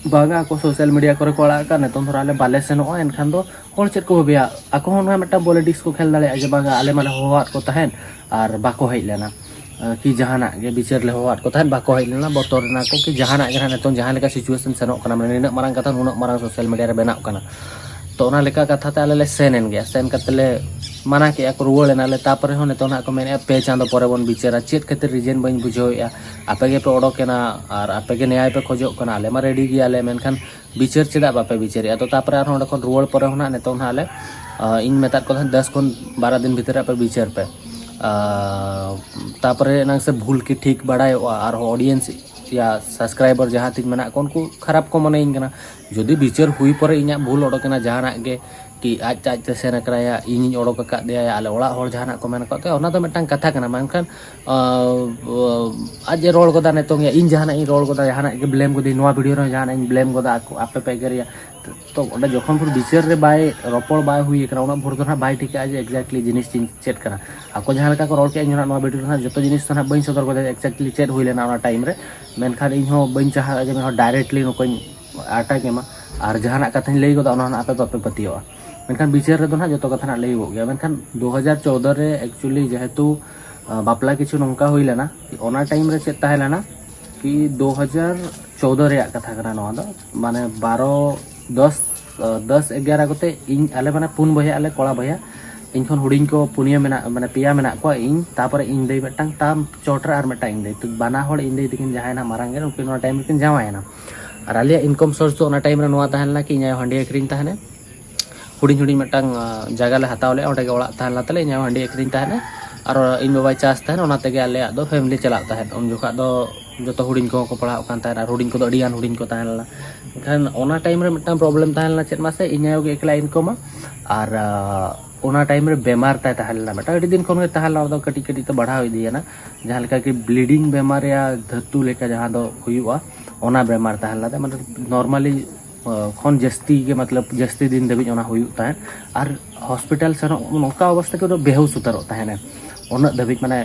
ᱵᱟᱝᱟ, ᱟᱠᱚ ᱥᱳᱥᱟᱞ ᱢᱤᱰᱤᱭᱟ ᱠᱚᱨᱮ ᱠᱚ ᱟᱲᱟᱜ ᱟᱠᱟᱫ, ᱱᱤᱛᱚᱝ ᱫᱷᱚᱨᱟ ᱟᱞᱮ ᱵᱟᱞᱮ ᱥᱮᱱᱚᱜᱼᱟ, ᱮᱱᱠᱷᱟᱱ ᱫᱚ ᱦᱚᱲ ᱪᱮᱫ ᱠᱚ ᱵᱷᱟᱹᱵᱤᱭᱟ? ᱟᱠᱚ ᱦᱚᱸ ᱱᱚᱣᱟ ᱢᱤᱫᱴᱟᱝ ᱯᱚᱞᱤᱴᱤᱠᱥ ᱠᱚ ᱠᱷᱮᱞ ᱫᱟᱲᱮᱭᱟᱜᱼᱟ ᱡᱮ ᱵᱟᱝᱟ, ᱟᱞᱮ ᱢᱟᱞᱮ ᱦᱚᱦᱚᱣᱟᱫ ᱠᱚ ᱛᱟᱦᱮᱸᱫ ᱟᱨ ᱵᱟᱠᱚ ᱦᱮᱡ ᱞᱮᱱᱟ, ᱠᱤ ᱡᱟᱦᱟᱱᱟᱜ ᱜᱮ ᱵᱤᱪᱟᱹᱨ ᱞᱮ ᱦᱚᱦᱚᱣᱟᱫ ᱠᱚ ᱛᱟᱦᱮᱸᱫ, ᱵᱟᱠᱚ ᱦᱮᱡ ᱞᱮᱱᱟ, ᱵᱚᱛᱚᱨ ᱮᱱᱟ ᱠᱚ ᱠᱤ ᱡᱟᱦᱟᱱᱟᱜ ᱜᱮ ᱱᱟᱦᱟᱜ ᱱᱤᱛᱚᱝ ᱡᱟᱦᱟᱸ ᱞᱮᱠᱟ ᱥᱤᱪᱩᱭᱮᱥᱚᱱ ᱥᱮᱱᱚᱜ ᱠᱟᱱᱟ, ᱢᱟᱱᱮ ᱱᱤᱱᱟᱹᱜ ᱢᱟᱨᱟᱝ ᱠᱟᱛᱷᱟ ᱱᱩᱱᱟᱹᱜ ᱢᱟᱨᱟᱝ ᱥᱳᱥᱟᱞ ᱢᱤᱰᱤᱭᱟ ᱨᱮ ᱵᱮᱱᱟᱜ ᱠᱟᱱᱟ᱾ ᱛᱚ ᱚᱱᱟ ᱞᱮᱠᱟ ᱠᱟᱛᱷᱟ ᱛᱮ ᱟᱞᱮ ᱞᱮ ᱥᱮᱱ ᱮᱱ ᱜᱮᱭᱟ, ᱥᱮᱱ ᱠᱟᱛᱮ ᱞᱮ ᱢᱟᱱᱟ ᱠᱮᱜᱼᱟ ᱠᱚ, ᱨᱩᱣᱟᱹᱲ ᱮᱱᱟᱞᱮ᱾ ᱛᱟᱨᱯᱚᱨᱮ ᱦᱚᱸ ᱱᱤᱛᱚᱝ ᱱᱟᱦᱟᱜ ᱠᱚ ᱢᱮᱱᱮᱫᱼᱟ ᱯᱮ ᱪᱟᱸᱫᱚ ᱯᱚᱨᱮ ᱵᱚᱱ ᱵᱤᱪᱟᱹᱨᱟ᱾ ᱪᱮᱫ ᱠᱷᱟᱹᱛᱤᱨ ᱨᱤᱡᱮᱱ ᱵᱟᱹᱧ ᱵᱩᱡᱷᱟᱹᱣᱮᱫᱼᱟ, ᱟᱯᱮ ᱜᱮᱯᱮ ᱚᱰᱚᱠ ᱮᱱᱟ ᱟᱨ ᱟᱯᱮ ᱜᱮ ᱱᱮᱭᱟᱭ ᱯᱮ ᱠᱷᱚᱡᱚᱜ ᱠᱟᱱᱟ, ᱟᱞᱮ ᱢᱟ ᱨᱮᱰᱤ ᱜᱮᱭᱟᱞᱮ, ᱢᱮᱱᱠᱷᱟᱱ ᱵᱤᱪᱟᱹᱨ ᱪᱮᱫᱟᱜ ᱵᱟᱯᱮ ᱵᱤᱪᱟᱹᱨᱮᱜᱼᱟ? ᱛᱚ ᱛᱟᱨᱯᱚᱨᱮ ᱟᱨᱦᱚᱸ ᱚᱸᱰᱮ ᱠᱷᱚᱱ ᱨᱩᱣᱟᱹᱲ ᱯᱚᱨᱮ ᱦᱚᱸ ᱱᱟᱦᱟᱜ ᱱᱤᱛᱚᱝ ᱱᱟᱦᱟᱜ ᱟᱞᱮ, ᱟᱸ, ᱤᱧ ᱢᱮᱛᱟᱫ ᱠᱚ ᱛᱟᱦᱮᱸᱫ ᱫᱚᱥ ᱠᱷᱚᱱ ᱵᱟᱨᱚ ᱫᱤᱱ ᱵᱷᱤᱛᱤᱨ ᱨᱮ ᱟᱯᱮ ᱵᱤᱪᱟᱹᱨ ᱯᱮ᱾ ᱟᱸ, ᱛᱟᱨᱯᱚᱨᱮ ᱮᱱᱟᱝ ᱥᱮ ᱵᱷᱩᱞ ᱠᱤ ᱴᱷᱤᱠ ᱵᱟᱲᱟᱭᱚᱜᱼᱟ, ᱟᱨᱦᱚᱸ ᱚᱰᱤᱭᱮᱱᱥ ᱭᱟ ᱥᱟᱵᱥᱠᱨᱟᱭᱵᱟᱨ ᱡᱟᱦᱟᱸ ᱛᱤᱧ ᱢᱮᱱᱟᱜ ᱠᱚ, ᱩᱱᱠᱩ ᱠᱷᱟᱨᱟᱯ ᱠᱚ ᱢᱚᱱᱮᱭᱤᱧ ᱠᱟᱱᱟ᱾ ᱡᱩᱫᱤ ᱵᱤᱪᱟᱹᱨ ᱦᱩᱭ ᱯᱚᱨᱮ ᱤᱧᱟᱹᱜ ᱵᱷᱩᱞ ᱚᱰᱚᱠ ᱮᱱᱟ ᱡᱟᱦᱟᱱᱟᱜ ᱜᱮ, ᱠᱤ ᱟᱡ ᱟᱡ ᱛᱮ ᱥᱮᱱ ᱟᱠᱟᱱᱟᱭᱟ, ᱤᱧᱤᱧ ᱚᱰᱚᱠ ᱟᱠᱟᱫ ᱫᱮᱭᱟ, ᱟᱞᱮ ᱚᱲᱟᱜ ᱦᱚᱲ ᱡᱟᱦᱟᱱᱟᱜ ᱠᱚ ᱢᱮᱱ ᱟᱠᱟᱫ ᱛᱟᱭᱟ, ᱚᱱᱟ ᱫᱚ ᱢᱤᱫᱴᱟᱝ ᱠᱟᱛᱷᱟ ᱠᱟᱱᱟ᱾ ᱢᱮᱱᱠᱷᱟᱱ, ᱟᱸ, ᱟᱡ ᱮ ᱨᱚᱲ ᱜᱚᱫᱟ ᱱᱤᱛᱚᱝ ᱭᱟ, ᱤᱧ ᱡᱟᱦᱟᱱᱟᱜ ᱤᱧ ᱨᱚᱲ ᱜᱚᱫᱟ, ᱡᱟᱦᱟᱱᱟᱜ ᱜᱮ ᱵᱞᱮᱢ ᱜᱚᱫᱟᱹᱧ, ᱱᱚᱣᱟ ᱵᱷᱤᱰᱤᱭᱳ ᱨᱮᱦᱚᱸ ᱡᱟᱦᱟᱱᱟᱜ ᱤᱧ ᱵᱞᱮᱢ ᱜᱚᱫᱟ, ᱟᱠᱚ, ᱟᱯᱮ ᱯᱮ ᱮᱜᱮᱨᱤᱭᱟ᱾ ᱛᱚ ᱚᱸᱰᱮ ᱡᱚᱠᱷᱚᱱ ᱵᱷᱳᱨ ᱵᱤᱪᱟᱹᱨ ᱨᱮ ᱵᱟᱭ ᱨᱚᱯᱚᱲ ᱵᱟᱭ ᱦᱩᱭ ᱟᱠᱟᱱᱟ, ᱩᱱᱟᱹᱜ ᱵᱷᱳᱨ ᱫᱚ ᱱᱟᱦᱟᱜ ᱵᱟᱭ ᱴᱷᱤᱠᱟᱹᱜᱼᱟ ᱡᱮ ᱮᱠᱡᱮᱠᱴᱞᱤ ᱡᱤᱱᱤᱥ ᱪᱮᱫ ᱠᱟᱱᱟ᱾ ᱟᱠᱚ ᱡᱟᱦᱟᱸ ᱞᱮᱠᱟ ᱠᱚ ᱨᱚᱲ ᱠᱮᱫᱼᱟ, ᱤᱧ ᱦᱚᱸ ᱱᱟᱦᱟᱜ ᱱᱚᱣᱟ ᱵᱷᱤᱰᱤᱭᱳ ᱨᱮ ᱱᱟᱦᱟᱜ ᱡᱚᱛᱚ ᱡᱤᱱᱤᱥ ᱫᱚ ᱱᱟᱦᱟᱜ ᱵᱟᱹᱧ ᱥᱚᱫᱚᱨ ᱜᱚᱫᱟ ᱮᱠᱡᱮᱠᱴᱞᱤ ᱪᱮᱫ ᱦᱩᱭ ᱞᱮᱱᱟ ᱚᱱᱟ ᱴᱟᱭᱤᱢ ᱨᱮ᱾ ᱢᱮᱱᱠᱷᱟᱱ ᱤᱧ ᱦᱚᱸ ᱵᱟᱹᱧ ᱪᱟᱦᱟᱜᱼᱟ ᱡᱮ ᱢᱤᱫ ᱦᱚᱲ ᱰᱟᱭᱨᱮᱠᱴᱞᱤ ᱱᱩᱠᱩᱧ ᱟᱴᱟᱠ ᱮᱢᱟ᱾ ᱟᱨ ᱡᱟᱦᱟᱱᱟᱜ ᱠᱟᱛᱷᱟᱧ ᱞᱟᱹᱭ ᱜᱚᱫᱟ, ᱚᱱᱟ ᱦᱚᱸ ᱱᱟᱦᱟᱜ ᱟᱯᱮ ᱵᱟᱯᱮ ᱯᱟᱹᱛᱭᱟᱹᱣᱟ᱾ ᱢᱮᱱᱠᱷᱟᱱ ᱵᱤᱪᱟᱹᱨ ᱨᱮᱫᱚ ᱱᱟᱦᱟᱜ ᱡᱚᱛᱚ ᱠᱟᱛᱷᱟ ᱱᱟᱦᱟᱜ ᱞᱟᱹᱭᱚᱜᱚᱜ ᱜᱮᱭᱟ᱾ ᱢᱮᱱᱠᱷᱟᱱ ᱫᱩ ᱦᱟᱡᱟᱨ ᱪᱳᱣᱫᱚ ᱨᱮ ᱮᱠᱪᱩᱭᱮᱞᱤ ᱡᱮᱦᱮᱛᱩ, ᱟᱸ, ᱵᱟᱯᱞᱟ ᱠᱤᱪᱷᱩ ᱱᱚᱝᱠᱟ ᱦᱩᱭ ᱞᱮᱱᱟ, ᱚᱱᱟ ᱴᱟᱭᱤᱢ ᱨᱮ ᱪᱮᱫ ᱛᱟᱦᱮᱸ ᱞᱮᱱᱟ ᱠᱤ ᱫᱩ ᱦᱟᱡᱟᱨ ᱪᱳᱣᱫᱚ ᱨᱮᱭᱟᱜ ᱠᱟᱛᱷᱟ ᱠᱟᱱᱟ ᱱᱚᱣᱟ ᱫᱚ, ᱢᱟᱱᱮ ᱵᱟᱨᱚ, ᱫᱚᱥ, ᱟᱸ, ᱫᱚᱥ ᱮᱜᱟᱨᱚ ᱠᱚᱛᱮ ᱤᱧ, ᱟᱞᱮ ᱢᱟᱱᱮ ᱯᱩᱱ ᱵᱚᱭᱦᱟᱜ ᱟᱞᱮ ᱠᱚᱲᱟ ᱵᱚᱭᱦᱟ, ᱤᱧ ᱠᱷᱚᱱ ᱦᱩᱰᱤᱧ ᱠᱚ ᱯᱩᱱᱭᱟᱹ ᱢᱮᱱᱟᱜ, ᱢᱟᱱᱮ ᱯᱮᱭᱟ ᱢᱮᱱᱟᱜ ᱠᱚᱣᱟ, ᱤᱧ, ᱛᱟᱯᱚᱨᱮ ᱤᱧ ᱫᱟᱹᱭ ᱢᱤᱫᱴᱟᱝ, ᱛᱟᱢ ᱪᱚᱴ ᱨᱮ ᱟᱨ ᱢᱤᱫᱴᱟᱝ ᱤᱧ ᱫᱟᱹᱭ᱾ ᱛᱚ ᱵᱟᱱᱟ ᱦᱚᱲ ᱤᱧ ᱫᱟᱹᱭ ᱛᱟᱹᱠᱤᱱ ᱡᱟᱦᱟᱸᱭ ᱱᱟᱜ ᱢᱟᱨᱟᱝ ᱜᱮ, ᱩᱱᱠᱤᱱ ᱚᱱᱟ ᱴᱟᱭᱤᱢ ᱨᱮᱠᱤᱱ ᱡᱟᱶᱟᱭᱮᱱᱟ᱾ ᱟᱨ ᱟᱞᱮᱭᱟᱜ ᱤᱱᱠᱟᱢ ᱥᱳᱨᱥ ᱫᱚ ᱚᱱᱟ ᱴᱟᱭᱤᱢ ᱨᱮ ᱱᱚᱣᱟ ᱛᱟᱦᱮᱸ ᱞᱮᱱᱟ ᱠᱤ ᱤᱧ ᱟᱭᱳ ᱦᱟᱺᱰᱤ ᱟᱹᱠᱷᱨᱤᱧ ᱛᱟᱦᱮᱱᱟ, ᱦᱩᱰᱤᱧ ᱦᱩᱰᱤᱧ ᱢᱤᱫᱴᱟᱝ ᱟᱸ, ᱡᱟᱭᱜᱟ ᱞᱮ ᱦᱟᱛᱟᱣ ᱞᱮᱫᱼᱟ, ᱚᱸᱰᱮ ᱜᱮ ᱚᱲᱟᱜ ᱛᱟᱦᱮᱸ ᱞᱮᱱ ᱛᱟᱞᱮᱭᱟ, ᱤᱧ ᱟᱭᱳ ᱦᱟᱺᱰᱤ ᱟᱹᱠᱷᱨᱤᱧ ᱛᱟᱦᱮᱱᱟ ᱟᱨ ᱤᱧ ᱵᱟᱵᱟᱭ ᱪᱟᱥ ᱛᱟᱦᱮᱱᱟ, ᱚᱱᱟ ᱛᱮᱜᱮ ᱟᱞᱮᱭᱟᱜ ᱫᱚ ᱯᱷᱮᱢᱤᱞᱤ ᱪᱟᱞᱟᱜ ᱛᱟᱦᱮᱸᱫ᱾ ᱩᱱ ᱡᱚᱠᱷᱟᱜ ᱫᱚ ᱡᱚᱛᱚ ᱦᱩᱰᱤᱧ ᱠᱚᱦᱚᱸ ᱠᱚ ᱯᱟᱲᱦᱟᱜ ᱠᱟᱱ ᱛᱟᱦᱮᱸᱫ ᱟᱨ ᱦᱩᱰᱤᱧ ᱠᱚᱫᱚ ᱟᱹᱰᱤ ᱜᱟᱱ ᱦᱩᱰᱤᱧ ᱠᱚ ᱛᱟᱦᱮᱸ ᱞᱮᱱᱟ᱾ ᱮᱱᱠᱷᱟᱱ ᱚᱱᱟ ᱴᱟᱭᱤᱢ ᱨᱮ ᱢᱤᱫᱴᱟᱝ ᱯᱨᱚᱵᱞᱮᱢ ᱛᱟᱦᱮᱸ ᱞᱮᱱᱟ, ᱪᱮᱫ ᱢᱟᱥᱮ, ᱤᱧ ᱟᱭᱳ ᱜᱮ ᱮᱠᱞᱟ ᱤᱱᱠᱟᱢᱟ ᱟᱨ ᱟᱸ, ᱚᱱᱟ ᱴᱟᱭᱤᱢ ᱨᱮ ᱵᱮᱢᱟᱨ ᱛᱟᱭ ᱛᱟᱦᱮᱸ ᱞᱮᱱᱟ, ᱢᱤᱫᱴᱟᱝ ᱟᱹᱰᱤ ᱫᱤᱱ ᱠᱷᱚᱱ ᱜᱮ ᱛᱟᱦᱮᱸ ᱞᱮᱱᱟ, ᱚᱱᱟ ᱫᱚ ᱠᱟᱹᱴᱤᱡ ᱠᱟᱹᱴᱤᱡ ᱛᱮ ᱵᱟᱲᱦᱟᱣ ᱤᱫᱤᱭᱮᱱᱟ, ᱡᱟᱦᱟᱸ ᱞᱮᱠᱟ ᱠᱤ ᱵᱞᱤᱰᱤᱝ ᱵᱮᱢᱟᱨ ᱭᱟ ᱫᱷᱟᱹᱛᱩ ᱞᱮᱠᱟ ᱡᱟᱦᱟᱸ ᱫᱚ ᱦᱩᱭᱩᱜᱼᱟ, ᱚᱱᱟ ᱵᱮᱢᱟᱨ ᱛᱟᱦᱮᱸ ᱞᱮᱱᱟ, ᱢᱟᱱᱮ ᱱᱚᱨᱢᱟᱞᱤ ᱠᱷᱚᱱ ᱡᱟᱹᱥᱛᱤ ᱜᱮ, ᱢᱚᱛᱞᱚᱵ ᱡᱟᱹᱥᱛᱤ ᱫᱤᱱ ᱫᱷᱟᱹᱵᱤᱡ ᱚᱱᱟ ᱦᱩᱭᱩᱜ ᱛᱟᱦᱮᱸᱫ᱾ ᱟᱨ ᱦᱚᱥᱯᱤᱴᱟᱞ ᱥᱮᱱᱚᱜ ᱱᱚᱝᱠᱟ ᱚᱵᱚᱥᱛᱟ ᱠᱚᱫᱚ ᱵᱮᱦᱩᱥ ᱩᱛᱟᱹᱨᱚᱜ ᱛᱟᱦᱮᱱᱟ ᱩᱱᱟᱹᱜ ᱫᱷᱟᱹᱵᱤᱡ, ᱢᱟᱱᱮ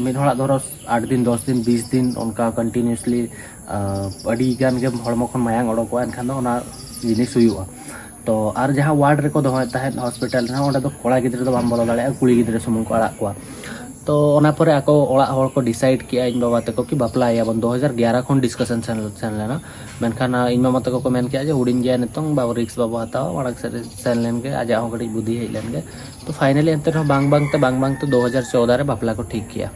ᱢᱤᱫ ᱦᱚᱲᱟᱜ ᱫᱷᱚᱨᱚ ᱟᱴ ᱫᱤᱱ, ᱫᱚᱥ ᱫᱤᱱ, ᱵᱤᱥ ᱫᱤᱱ ᱚᱱᱠᱟ ᱠᱚᱱᱴᱤᱱᱤᱭᱩᱥᱞᱤ ᱟᱹᱰᱤ ᱜᱟᱱ ᱜᱮ ᱦᱚᱲᱢᱚ ᱠᱷᱚᱱ ᱢᱟᱭᱟᱝ ᱚᱰᱚᱠᱚᱜᱼᱟ, ᱮᱱᱠᱷᱟᱱ ᱫᱚ ᱚᱱᱟ ᱡᱤᱱᱤᱥ ᱦᱩᱭᱩᱜᱼᱟ᱾ ᱛᱚ ᱟᱨ ᱡᱟᱦᱟᱸ ᱣᱟᱨᱰ ᱨᱮᱠᱚ ᱫᱚᱦᱚᱭᱮᱫ ᱛᱟᱦᱮᱸᱫ ᱦᱚᱥᱯᱤᱴᱟᱞ ᱨᱮᱦᱚᱸ, ᱚᱸᱰᱮ ᱫᱚ ᱠᱚᱲᱟ ᱜᱤᱫᱽᱨᱟᱹ ᱫᱚ ᱵᱟᱢ ᱵᱚᱞᱚ ᱫᱟᱲᱮᱭᱟᱜᱼᱟ, ᱠᱩᱲᱤ ᱜᱤᱫᱽᱨᱟᱹ ᱥᱩᱢᱩᱝ ᱠᱚ ᱟᱲᱟᱜ ᱠᱚᱣᱟ᱾ ᱛᱚ ᱚᱱᱟ ᱯᱚᱨᱮ ᱟᱠᱚ ᱚᱲᱟᱜ ᱦᱚᱲ ᱠᱚ ᱰᱤᱥᱟᱭᱤᱰ ᱠᱮᱜᱼᱟ ᱤᱧ ᱵᱟᱵᱟ ᱛᱟᱠᱚ ᱠᱤ ᱵᱟᱯᱞᱟᱭᱮᱭᱟᱵᱚᱱ, ᱫᱩ ᱦᱟᱡᱟᱨ ᱮᱜᱟᱨᱚ ᱠᱷᱚᱱ ᱰᱤᱥᱠᱟᱥᱚᱱ ᱥᱮᱱ, ᱥᱮᱱ ᱞᱮᱱᱟ᱾ ᱢᱮᱱᱠᱷᱟᱱ ᱟᱸ, ᱤᱧ ᱢᱟᱢᱟ ᱛᱟᱠᱚ ᱠᱚ ᱢᱮᱱ ᱠᱮᱜᱼᱟ ᱡᱮ ᱦᱩᱰᱤᱧ ᱜᱮᱭᱟ ᱱᱤᱛᱚᱝ, ᱵᱟᱵᱚ ᱨᱤᱠᱥ ᱵᱟᱵᱚ ᱦᱟᱛᱟᱣᱟ, ᱢᱟᱲᱟᱝ ᱥᱮᱫ ᱨᱮ ᱥᱮᱱ ᱞᱮᱱ ᱜᱮ, ᱟᱡᱟᱜ ᱦᱚᱸ ᱠᱟᱹᱴᱤᱡ ᱵᱩᱫᱷᱤ ᱦᱮᱡ ᱞᱮᱱ ᱜᱮ᱾ ᱛᱚ ᱯᱷᱟᱭᱱᱟᱞᱤ ᱮᱱᱛᱮ ᱨᱮᱦᱚᱸ ᱵᱟᱝ ᱵᱟᱝ ᱛᱮ, ᱵᱟᱝ ᱵᱟᱝ ᱛᱮ ᱫᱩ ᱦᱟᱡᱟᱨ ᱪᱳᱣᱫᱟ ᱨᱮ ᱵᱟᱯᱞᱟ ᱠᱚ ᱴᱷᱤᱠ ᱠᱮᱜᱼᱟ᱾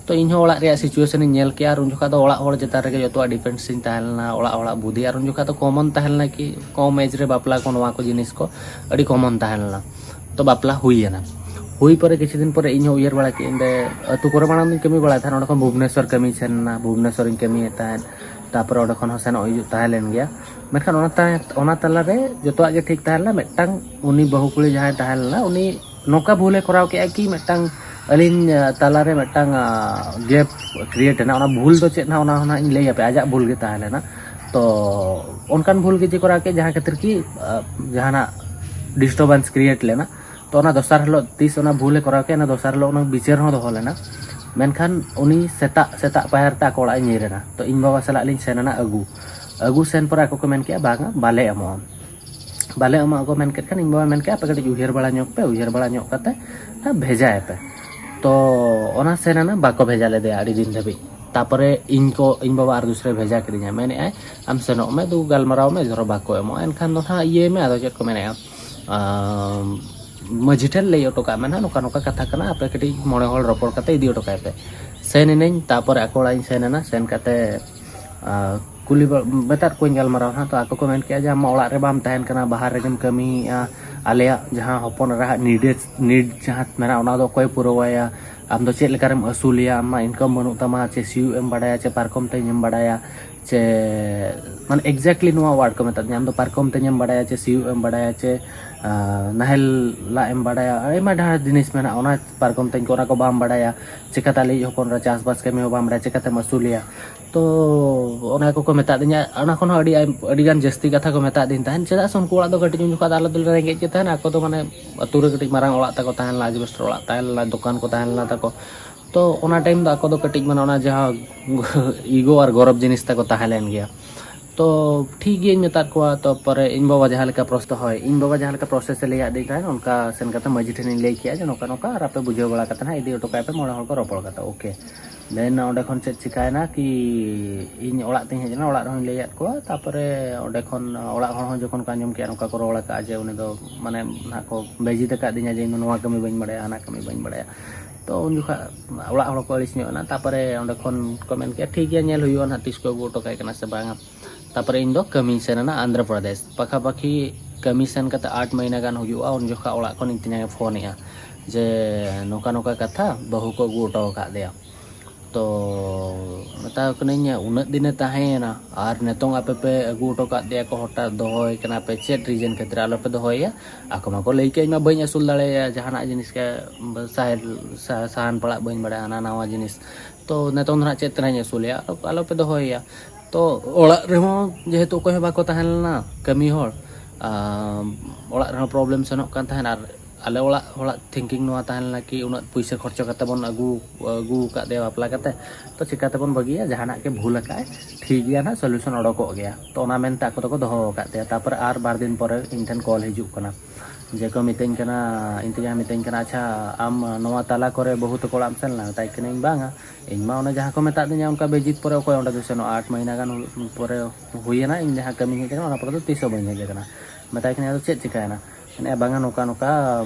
ᱛᱚ ᱤᱧ ᱦᱚᱸ ᱚᱲᱟᱜ ᱨᱮᱭᱟᱜ ᱥᱤᱪᱩᱭᱮᱥᱚᱱ ᱤᱧ ᱧᱮᱞ ᱠᱮᱜᱼᱟ ᱟᱨ ᱩᱱ ᱡᱚᱠᱷᱟᱡ ᱫᱚ ᱚᱲᱟᱜ ᱦᱚᱲ ᱪᱮᱛᱟᱱ ᱨᱮᱜᱮ ᱡᱚᱛᱚᱣᱟᱜ ᱰᱤᱯᱮᱱᱰᱥ ᱤᱧ ᱛᱟᱦᱮᱸ ᱞᱮᱱᱟ, ᱚᱲᱟᱜ ᱦᱚᱲᱟᱜ ᱵᱩᱫᱷᱤ, ᱟᱨ ᱩᱱ ᱡᱚᱠᱷᱟᱡ ᱫᱚ ᱠᱚᱢᱚᱱ ᱛᱟᱦᱮᱸ ᱞᱮᱱᱟ ᱠᱤ ᱠᱚᱢ ᱮᱡᱽ ᱨᱮ ᱵᱟᱯᱞᱟ ᱠᱚ, ᱱᱚᱣᱟ ᱠᱚ ᱡᱤᱱᱤᱥ ᱠᱚ ᱟᱹᱰᱤ ᱠᱚᱢᱚᱱ ᱛᱟᱦᱮᱸ ᱞᱮᱱᱟ᱾ ᱛᱚ ᱵᱟᱯᱞᱟ ᱦᱩᱭᱮᱱᱟ, ᱦᱩᱭ ᱯᱚᱨᱮ ᱠᱤᱪᱷᱩ ᱫᱤᱱ ᱯᱚᱨᱮ ᱤᱧ ᱦᱚᱸ ᱩᱭᱦᱟᱹᱨ ᱵᱟᱲᱟ ᱠᱮᱜᱼᱟᱹᱧ ᱚᱸᱰᱮ ᱟᱹᱛᱩ ᱠᱚᱨᱮ ᱢᱟᱲᱟᱝ ᱫᱚᱧ ᱠᱟᱹᱢᱤ ᱵᱟᱲᱟᱭ ᱛᱟᱦᱮᱱ, ᱚᱸᱰᱮ ᱠᱷᱚᱱ ᱵᱷᱩᱵᱽᱱᱮᱥᱚᱨ ᱠᱟᱹᱢᱤᱧ ᱥᱮᱱ ᱮᱱᱟ, ᱵᱷᱩᱵᱽᱱᱮᱥᱚᱨᱤᱧ ᱠᱟᱹᱢᱤᱭᱮᱫ ᱛᱟᱦᱮᱸᱫ, ᱛᱟᱯᱚᱨᱮ ᱚᱸᱰᱮ ᱠᱷᱚᱱ ᱦᱚᱸ ᱥᱮᱱᱚᱜ ᱦᱤᱡᱩᱜ ᱛᱟᱦᱮᱸ ᱞᱮᱱ ᱜᱮᱭᱟ᱾ ᱢᱮᱱᱠᱷᱟᱱ ᱚᱱᱟ ᱛᱟᱦᱮᱸ, ᱚᱱᱟ ᱛᱟᱞᱟᱨᱮ ᱡᱚᱛᱚᱣᱟᱜ ᱜᱮ ᱴᱷᱤᱠ ᱛᱟᱦᱮᱸ ᱞᱮᱱᱟ, ᱢᱤᱫᱴᱟᱝ ᱩᱱᱤ ᱵᱟᱹᱦᱩ ᱠᱩᱲᱤ ᱡᱟᱦᱟᱸᱭ ᱛᱟᱦᱮᱸ ᱞᱮᱱᱟ, ᱩᱱᱤ ᱱᱚᱝᱠᱟ ᱵᱷᱩᱞᱮ ᱠᱚᱨᱟᱣ ᱠᱮᱜᱼᱟ ᱠᱤ ᱢᱤᱫᱴᱟᱝ ᱟᱹᱞᱤᱧ, ᱟᱸ, ᱛᱟᱞᱟᱨᱮ ᱢᱤᱫᱴᱟᱝ, ᱟᱸ, ᱜᱮᱯ ᱠᱨᱤᱭᱮᱴ ᱮᱱᱟ᱾ ᱚᱱᱟ ᱵᱷᱩᱞ ᱫᱚ ᱪᱮᱫ ᱱᱟᱦᱟᱜ, ᱚᱱᱟ ᱦᱚᱸ ᱱᱟᱦᱟᱜ ᱤᱧ ᱞᱟᱹᱭ ᱟᱯᱮ, ᱟᱡᱟᱜ ᱵᱷᱩᱞ ᱜᱮ ᱛᱟᱦᱮᱸ ᱞᱮᱱᱟ᱾ ᱛᱚ ᱚᱱᱠᱟᱱ ᱵᱷᱩᱞ ᱜᱮ ᱡᱮ ᱠᱚᱨᱟᱣ ᱠᱮᱜᱼᱟ, ᱡᱟᱦᱟᱸ ᱠᱷᱟᱹᱛᱤᱨ ᱠᱤ, ᱟᱸ, ᱡᱟᱦᱟᱱᱟᱜ ᱰᱤᱥᱴᱟᱨᱵᱮᱱᱥ ᱠᱨᱤᱭᱮᱴ ᱞᱮᱱᱟ᱾ ᱛᱚ ᱚᱱᱟ ᱫᱚᱥᱟᱨ ᱦᱤᱞᱳᱜ ᱛᱤᱥ ᱚᱱᱟ ᱵᱷᱩᱞᱮ ᱠᱚᱨᱟᱣ ᱠᱮᱜᱼᱟ, ᱚᱱᱟ ᱫᱚᱥᱟᱨ ᱦᱤᱞᱳᱜ ᱚᱱᱟ ᱵᱤᱪᱟᱹᱨ ᱦᱚᱸ ᱫᱚᱦᱚ ᱞᱮᱱᱟ᱾ ᱢᱮᱱᱠᱷᱟᱱ ᱩᱱᱤ ᱥᱮᱛᱟᱜ, ᱥᱮᱛᱟᱜ ᱯᱟᱭᱟᱨ ᱛᱮ ᱟᱠᱚ ᱚᱲᱟᱜ ᱮ ᱧᱤᱨ ᱮᱱᱟ᱾ ᱛᱚ ᱤᱧ ᱵᱟᱵᱟ ᱥᱟᱞᱟᱜ ᱞᱤᱧ ᱥᱮᱱ ᱮᱱᱟ ᱟᱹᱜᱩ᱾ ᱟᱹᱜᱩ ᱥᱮᱱ ᱯᱚᱨᱮ ᱟᱠᱚ ᱠᱚ ᱢᱮᱱ ᱠᱮᱜᱼᱟ, "ᱵᱟᱝᱟ, ᱵᱟᱞᱮ ᱮᱢᱚᱜᱼᱟ, ᱵᱟᱞᱮ ᱮᱢᱚᱜᱼᱟ" ᱠᱚ ᱢᱮᱱ ᱠᱮᱫ ᱠᱷᱟᱱ, ᱤᱧ ᱵᱟᱵᱟ ᱢᱮᱱ ᱠᱮᱜᱼᱟ, "ᱟᱯᱮ ᱠᱟᱹᱴᱤᱡ ᱩᱭᱦᱟᱹᱨ ᱵᱟᱲᱟ ᱧᱚᱜ ᱯᱮ, ᱩᱭᱦᱟᱹᱨ ᱵᱟᱲᱟ ᱧᱚᱜ ᱠᱟᱛᱮ ᱵᱷᱮᱡᱟᱭ ᱯᱮ᱾" ᱛᱚ ᱚᱱᱟ ᱥᱮᱱ ᱮᱱᱟ, ᱵᱟᱠᱚ ᱵᱷᱮᱡᱟ ᱞᱮᱫᱮᱭᱟ ᱟᱹᱰᱤ ᱫᱤᱱ ᱫᱷᱟᱹᱵᱤᱡ᱾ ᱛᱟᱯᱚᱨᱮ ᱤᱧ ᱠᱚ, ᱤᱧ ᱵᱟᱵᱟ ᱟᱨ ᱫᱩᱥᱨᱟᱭ ᱵᱷᱮᱡᱟ ᱠᱤᱫᱤᱧᱟ, ᱢᱮᱱᱮᱫᱼᱟᱭ, "ᱟᱢ ᱥᱮᱱᱚᱜ ᱢᱮ, ᱫᱩ ᱜᱟᱞᱢᱟᱨᱟᱣ ᱢᱮ, ᱫᱷᱚᱨᱚ ᱵᱟᱠᱚ ᱮᱢᱚᱜᱼᱟ, ᱮᱱᱠᱷᱟᱱ ᱫᱚ ᱱᱟᱦᱟᱜ ᱤᱭᱟᱹᱭ ᱢᱮ", ᱟᱫᱚ ᱪᱮᱫ ᱠᱚ ᱢᱮᱱᱮᱫᱼᱟ, ᱟᱢ, ᱢᱟᱹᱡᱷᱤ ᱴᱷᱮᱱ ᱞᱟᱹᱭ ᱦᱚᱴᱚ ᱠᱟᱜ ᱢᱮ ᱱᱟᱦᱟᱜ, ᱱᱚᱝᱠᱟ ᱱᱚᱝᱠᱟ ᱠᱟᱛᱷᱟ ᱠᱟᱱᱟ, ᱟᱯᱮ ᱠᱟᱹᱴᱤᱡ ᱢᱚᱬᱮ ᱦᱚᱲ ᱨᱚᱯᱚᱲ ᱠᱟᱛᱮ ᱤᱫᱤ ᱦᱚᱴᱚ ᱠᱟᱭ ᱯᱮ᱾ ᱥᱮᱱ ᱮᱱᱟᱹᱧ, ᱛᱟᱯᱚᱨᱮ ᱟᱠᱚ ᱚᱲᱟᱜ ᱤᱧ ᱥᱮᱱ ᱮᱱᱟ᱾ ᱥᱮᱱ ᱠᱟᱛᱮ ᱠᱩᱞᱤ ᱢᱮᱛᱟᱫ ᱠᱚᱣᱟᱧ ᱜᱟᱞᱢᱟᱨᱟᱣ ᱱᱟᱦᱟᱜ᱾ ᱛᱚ ᱟᱠᱚ ᱠᱚ ᱢᱮᱱ ᱠᱮᱜᱼᱟ ᱡᱮ ᱟᱢ ᱢᱟ ᱚᱲᱟᱜ ᱨᱮ ᱵᱟᱢ ᱛᱟᱦᱮᱱ ᱠᱟᱱᱟ, ᱵᱟᱦᱟᱨ ᱨᱮᱜᱮᱢ ᱠᱟᱹᱢᱤᱭᱮᱫᱼᱟ, ᱟᱞᱮᱭᱟᱜ ᱡᱟᱦᱟᱸ ᱦᱚᱯᱚᱱ ᱮᱨᱟᱦᱟᱜ ᱱᱤᱰ ᱡᱟᱦᱟᱸ ᱢᱮᱱᱟᱜᱼᱟ ᱚᱱᱟ ᱫᱚ ᱚᱠᱚᱭ ᱯᱩᱨᱟᱹᱣᱟᱭᱟ? ᱟᱢ ᱫᱚ ᱪᱮᱫ ᱞᱮᱠᱟᱨᱮᱢ ᱟᱹᱥᱩᱞᱮᱭᱟ? ᱟᱢ ᱢᱟ ᱤᱱᱠᱟᱢ ᱵᱟᱹᱱᱩᱜ ᱛᱟᱢᱟ, ᱪᱮ ᱥᱤᱭᱳᱜ ᱮᱢ ᱵᱟᱲᱟᱭᱟ, ᱪᱮ ᱯᱟᱨᱠᱚᱢ ᱛᱮᱧ ᱮᱢ ᱵᱟᱲᱟᱭᱟ, ᱪᱮ ᱢᱟᱱᱮ exactly ᱱᱚᱣᱟ ᱣᱟᱨᱰ ᱠᱚ ᱢᱮᱛᱟᱫᱤᱧᱟ, ᱟᱢ ᱫᱚ ᱯᱟᱨᱠᱚᱢ ᱛᱮᱧ ᱮᱢ ᱵᱟᱲᱟᱭᱟ, ᱪᱮ ᱥᱤᱭᱳᱜ ᱮᱢ ᱵᱟᱲᱟᱭᱟ, ᱪᱮ ᱱᱟᱦᱮᱞ ᱞᱟᱜ ᱮᱢ ᱵᱟᱲᱟᱭᱟ, ᱟᱭᱢᱟ ᱰᱷᱮᱨ ᱡᱤᱱᱤᱥ ᱢᱮᱱᱟᱜᱼᱟ, ᱚᱱᱟ ᱯᱟᱨᱠᱚᱢ ᱛᱮᱧ ᱠᱚ ᱚᱱᱟ ᱠᱚ ᱵᱟᱢ ᱵᱟᱲᱟᱭᱟ, ᱪᱮᱠᱟᱛᱮ ᱟᱞᱮᱭᱤᱡ ᱦᱚᱯᱚᱱ ᱨᱮ ᱪᱟᱥᱵᱟᱥ ᱠᱟᱹᱢᱤ ᱦᱚᱸ ᱵᱟᱢ ᱵᱟᱲᱟᱭᱟ, ᱪᱮᱠᱟᱛᱮᱢ ᱟᱹᱥᱩᱞᱮᱭᱟ? ᱛᱚ ᱚᱱᱟ ᱠᱚᱠᱚ ᱢᱮᱛᱟᱫᱤᱧᱟ᱾ ᱚᱱᱟ ᱠᱷᱚᱱ ᱦᱚᱸ ᱟᱹᱰᱤ ᱟᱹᱰᱤ ᱜᱟᱱ ᱡᱟᱹᱥᱛᱤ ᱠᱟᱛᱷᱟ ᱠᱚ ᱢᱮᱛᱟᱫᱤᱧ ᱛᱟᱦᱮᱱ, ᱪᱮᱫᱟᱜ ᱥᱮ ᱩᱱᱠᱩ ᱚᱲᱟᱜ ᱫᱚ ᱠᱟᱹᱴᱤᱡ ᱩᱱ ᱡᱚᱠᱷᱚᱱ ᱫᱚ ᱟᱞᱮ ᱫᱚᱞᱮ ᱨᱮᱸᱜᱮᱡ ᱜᱮ ᱛᱟᱦᱮᱱᱟ᱾ ᱟᱠᱚ ᱫᱚ ᱢᱟᱱᱮ ᱟᱹᱛᱩ ᱨᱮ ᱠᱟᱹᱴᱤᱡ ᱢᱟᱨᱟᱝ ᱚᱲᱟᱜ ᱛᱟᱠᱚ ᱛᱟᱦᱮᱸ ᱞᱮᱱᱟ, ᱟᱡᱵᱮᱥᱴᱟᱨ ᱚᱲᱟᱜ ᱛᱟᱦᱮᱸ ᱞᱮᱱᱟ, ᱫᱚᱠᱟᱱ ᱠᱚ ᱛᱟᱦᱮᱸ ᱞᱮᱱᱟ ᱛᱟᱠᱚ᱾ ᱛᱚ ᱚᱱᱟ ᱴᱟᱭᱤᱢ ᱫᱚ ᱟᱠᱚ ᱫᱚ ᱠᱟᱹᱴᱤᱡ ᱢᱟᱱᱮ ᱚᱱᱟ ᱡᱟᱦᱟᱸ ᱤᱜᱳ ᱟᱨ ᱜᱚᱨᱚᱵᱽ ᱡᱤᱱᱤᱥ ᱛᱟᱠᱚ ᱛᱟᱦᱮᱸ ᱞᱮᱱ ᱜᱮᱭᱟ᱾ ᱛᱚ ᱴᱷᱤᱠ ᱜᱮᱭᱟᱧ ᱢᱮᱛᱟᱫ ᱠᱚᱣᱟ᱾ ᱛᱚ ᱯᱚᱨᱮ ᱤᱧ ᱵᱟᱵᱟ ᱡᱟᱦᱟᱸ ᱞᱮᱠᱟ ᱯᱨᱚᱥᱮᱥ ᱦᱳᱭ, ᱤᱧ ᱵᱟᱵᱟ ᱡᱟᱦᱟᱸ ᱞᱮᱠᱟ ᱯᱨᱚᱥᱮᱥ ᱮ ᱞᱟᱹᱭᱟᱫᱤᱧ ᱛᱟᱦᱮᱸᱫ, ᱚᱱᱠᱟ ᱥᱮᱱ ᱠᱟᱛᱮ ᱢᱟᱹᱡᱷᱤ ᱴᱷᱮᱱᱤᱧ ᱞᱟᱹᱭ ᱠᱮᱜᱼᱟ ᱡᱮ ᱱᱚᱝᱠᱟ ᱱᱚᱝᱠᱟ, ᱟᱨ ᱟᱯᱮ ᱵᱩᱡᱷᱟᱹᱣ ᱵᱟᱲᱟ ᱠᱟᱛᱮ ᱱᱟᱦᱟᱜ ᱤᱫᱤ ᱦᱚᱴᱚ ᱠᱟᱭ ᱯᱮ ᱢᱚᱬᱮ ᱦᱚᱲ ᱠᱚ ᱨᱚᱯᱚᱲ ᱠᱟᱛᱮ, ᱳᱠᱮ᱾ ᱫᱮᱱ ᱚᱸᱰᱮ ᱠᱷᱚᱱ ᱪᱮᱫ ᱪᱤᱠᱟᱭᱮᱱᱟ ᱠᱤ, ᱤᱧ ᱚᱲᱟᱜ ᱛᱤᱧ ᱦᱮᱡ ᱮᱱᱟ, ᱚᱲᱟᱜ ᱨᱮᱦᱚᱸᱧ ᱞᱟᱹᱭᱟᱫ ᱠᱚᱣᱟ᱾ ᱛᱟᱯᱚᱨᱮ ᱚᱸᱰᱮ ᱠᱷᱚᱱ ᱚᱲᱟᱜ ᱦᱚᱲ ᱦᱚᱸ ᱡᱚᱠᱷᱚᱱ ᱠᱚ ᱟᱸᱡᱚᱢ ᱠᱮᱜᱼᱟ ᱱᱚᱝᱠᱟ ᱠᱚ ᱨᱚᱲ ᱟᱠᱟᱫᱼᱟ ᱡᱮ ᱩᱱᱤ ᱫᱚ ᱢᱟᱱᱮ ᱱᱟᱦᱟᱜ ᱠᱚ ᱵᱮᱡᱤᱛ ᱟᱠᱟᱫᱤᱧᱟ ᱡᱮ ᱤᱧ ᱫᱚ ᱱᱚᱣᱟ ᱠᱟᱹᱢᱤ ᱵᱟᱹᱧ ᱵᱟᱲᱟᱭᱟ, ᱦᱟᱱᱟ ᱠᱟᱹᱢᱤ ᱵᱟᱹᱧ ᱵᱟᱲᱟᱭᱟ, ᱛᱚ ᱩᱱ ᱡᱚᱠᱷᱚᱱ ᱚᱲᱟᱜ ᱦᱚᱲ ᱠᱚ ᱟᱹᱲᱤᱥ ᱧᱚᱜ ᱮᱱᱟ᱾ ᱛᱟᱯᱚᱨᱮ ᱚᱸᱰᱮ ᱠᱷᱚᱱ ᱠᱚ ᱢᱮᱱ ᱠᱮᱜᱼᱟ ᱴᱷᱤᱠ ᱜᱮᱭᱟ, ᱧᱮᱞ ᱦᱩᱭᱩᱜᱼᱟ ᱱᱟᱦᱟᱜ ᱛᱤᱥ ᱠᱚ ᱟᱹᱜᱩ ᱦᱚᱴᱚ ᱠᱟᱭ ᱠᱟᱱᱟ ᱥᱮ ᱵᱟᱝᱟ᱾ ᱛᱟᱯᱚᱨᱮ ᱤᱧ ᱫᱚ ᱠᱟᱹᱢᱤᱧ ᱥᱮᱱ ᱮᱱᱟ ᱟᱱᱫᱷᱨᱚ ᱯᱨᱚᱫᱮᱥ᱾ ᱯᱟᱠᱷᱟᱯᱟᱠᱷᱤ ᱠᱟᱹᱢᱤ ᱥᱮᱱ ᱠᱟᱛᱮ ᱟᱴ ᱢᱟᱹᱦᱱᱟᱹ ᱜᱟᱱ ᱦᱩᱭᱩᱜᱼᱟ, ᱩᱱ ᱡᱚᱠᱷᱚᱱ ᱚᱲᱟᱜ ᱠᱷᱚᱱ ᱤᱧ ᱛᱮᱧᱟᱝ ᱮ ᱯᱷᱳᱱᱮᱜᱼᱟ ᱡᱮ ᱱᱚᱝᱠᱟ ᱱᱚᱝᱠᱟ ᱠᱟᱛᱷᱟ, ᱵᱟᱹᱦᱩ ᱠᱚ ᱟᱹᱜᱩ ᱦᱚᱴᱚ ᱟᱠᱟᱫ ᱫᱮᱭᱟ᱾ ᱛᱚ ᱢᱮᱛᱟᱣ ᱠᱟᱹᱱᱟᱹᱧ ᱩᱱᱟᱹᱜ ᱫᱤᱱᱮ ᱛᱟᱦᱮᱸᱭᱮᱱᱟ ᱟᱨ ᱱᱤᱛᱚᱝ ᱟᱯᱮ ᱯᱮ ᱟᱹᱜᱩ ᱦᱚᱴᱚ ᱠᱟᱫ ᱫᱮᱭᱟ ᱠᱚ, ᱦᱚᱴᱟᱛ ᱫᱚᱦᱚᱭ ᱠᱟᱱᱟ ᱯᱮ, ᱪᱮᱫ ᱨᱤᱡᱮᱱ ᱠᱷᱟᱹᱛᱤᱨ ᱟᱞᱚ ᱯᱮ ᱫᱚᱦᱚᱭᱮᱭᱟ? ᱟᱠᱚ ᱢᱟᱠᱚ ᱞᱟᱹᱭ ᱠᱮᱫ ᱤᱧ ᱢᱟ ᱵᱟᱹᱧ ᱟᱹᱥᱩᱞ ᱫᱟᱲᱮᱭᱟᱭᱟ, ᱡᱟᱦᱟᱱᱟᱜ ᱡᱤᱱᱤᱥ ᱜᱮ ᱥᱟᱦᱮᱫ ᱥᱟ- ᱥᱟᱦᱟᱱ ᱯᱟᱲᱟᱜ ᱵᱟᱹᱧ ᱵᱟᱲᱟᱭᱟ, ᱦᱟᱱᱟ ᱱᱟᱣᱟ ᱡᱤᱱᱤᱥ᱾ ᱛᱚ ᱱᱤᱛᱚᱝ ᱫᱚ ᱱᱟᱦᱟᱜ ᱪᱮᱫ ᱛᱮ ᱱᱟᱦᱟᱜ ᱤᱧ ᱟᱹᱥᱩᱞᱮᱭᱟ? ᱟᱞᱚ ᱟᱞᱚ ᱯᱮ ᱫᱚᱦᱚᱭᱮᱭᱟ᱾ ᱛᱚ ᱚᱲᱟᱜ ᱨᱮᱦᱚᱸ ᱡᱮᱦᱮᱛᱩ ᱚᱠᱚᱭ ᱦᱚᱸ ᱵᱟᱠᱚ ᱛᱟᱦᱮᱸ ᱞᱮᱱᱟ ᱠᱟᱹᱢᱤ ᱦᱚᱲ, ᱟᱨ ᱚᱲᱟᱜ ᱨᱮᱦᱚᱸ ᱯᱨᱚᱵᱞᱮᱢ ᱥᱮᱱᱚᱜ ᱠᱟᱱ ᱛᱟᱦᱮᱸᱫ, ᱟᱨ ᱟᱞᱮ ᱚᱲᱟᱜ ᱦᱚᱲᱟᱜ ᱛᱷᱤᱝᱠᱤᱝ ᱱᱚᱣᱟ ᱛᱟᱦᱮᱸ ᱞᱮᱱᱟ ᱠᱤ ᱩᱱᱟᱹᱜ ᱯᱩᱭᱥᱟᱹ ᱠᱷᱚᱨᱪᱟ ᱠᱟᱛᱮ ᱵᱚᱱ ᱟᱹᱜᱩ ᱟᱹᱜᱩ ᱟᱠᱟᱫ ᱫᱮᱭᱟ ᱵᱟᱯᱞᱟ ᱠᱟᱛᱮ, ᱛᱚ ᱪᱤᱠᱟᱹ ᱛᱮᱵᱚᱱ ᱵᱟᱹᱜᱤᱭᱟ? ᱡᱟᱦᱟᱱᱟᱜ ᱜᱮ ᱵᱷᱩᱞ ᱟᱠᱟᱫᱼᱟᱭ, ᱴᱷᱤᱠ ᱜᱮᱭᱟ ᱱᱟᱦᱟᱜ, ᱥᱚᱞᱩᱥᱚᱱ ᱚᱰᱚᱠᱚᱜ ᱜᱮᱭᱟ᱾ ᱛᱚ ᱚᱱᱟ ᱢᱮᱱᱛᱮ ᱟᱠᱚ ᱫᱚᱠᱚ ᱫᱚᱦᱚ ᱟᱠᱟᱫ ᱛᱟᱭᱟ᱾ ᱛᱟᱨᱯᱚᱨᱮ ᱟᱨ ᱵᱟᱨ ᱫᱤᱱ ᱯᱚᱨᱮ ᱤᱧ ᱴᱷᱮᱱ ᱠᱚᱞ ᱦᱤᱡᱩᱜ ᱠᱟᱱᱟ, ᱡᱮ ᱠᱚ ᱢᱤᱛᱟᱹᱧ ᱠᱟᱱᱟ, ᱤᱧ ᱛᱮᱧᱟᱝ ᱢᱤᱛᱟᱹᱧ ᱠᱟᱱᱟ, "ᱟᱪᱪᱷᱟ, ᱟᱢ ᱱᱚᱣᱟ ᱛᱟᱞᱟ ᱠᱚᱨᱮ ᱵᱟᱹᱦᱩ ᱛᱟᱠᱚ ᱚᱲᱟᱜ ᱮᱢ ᱥᱮᱱ ᱞᱮᱱᱟ?" ᱢᱮᱛᱟᱭ ᱠᱟᱹᱱᱟᱹᱧ, "ᱵᱟᱝᱟ, ᱤᱧ ᱢᱟ ᱚᱱᱮ ᱡᱟᱦᱟᱸ ᱠᱚ ᱢᱮᱛᱟᱫ ᱫᱤᱧᱟ ᱚᱱᱠᱟ ᱵᱮᱡᱤᱛ ᱯᱚᱨᱮ ᱚᱠᱚᱭ ᱚᱸᱰᱮ ᱫᱚ ᱥᱮᱱᱚᱜᱼᱟ? ᱟᱴ ᱢᱟᱹᱦᱱᱟᱹ ᱜᱟᱱ ᱯᱚᱨᱮ ᱦᱩᱭᱮᱱᱟ, ᱤᱧ ᱡᱟᱦᱟᱸ ᱠᱟᱹᱢᱤᱧ ᱦᱮᱡ ᱟᱠᱟᱱᱟ ᱚᱱᱟ ᱯᱚᱨᱮ ᱫᱚ ᱛᱤᱥ ᱦᱚᱸ ᱵᱟᱹᱧ ᱦᱮᱡ ᱟᱠᱟᱱᱟ᱾" ᱢᱮᱛᱟᱭ ᱠᱟᱹᱱᱟᱹᱧ, "ᱟᱫᱚ ᱪᱮᱫ ᱪᱤᱠᱟᱹᱭᱮᱱᱟ?" ᱢᱮᱱᱮᱫᱼᱟ, "ᱵᱟᱝᱟ, ᱱᱚᱝᱠᱟ ᱱᱚᱝᱠᱟ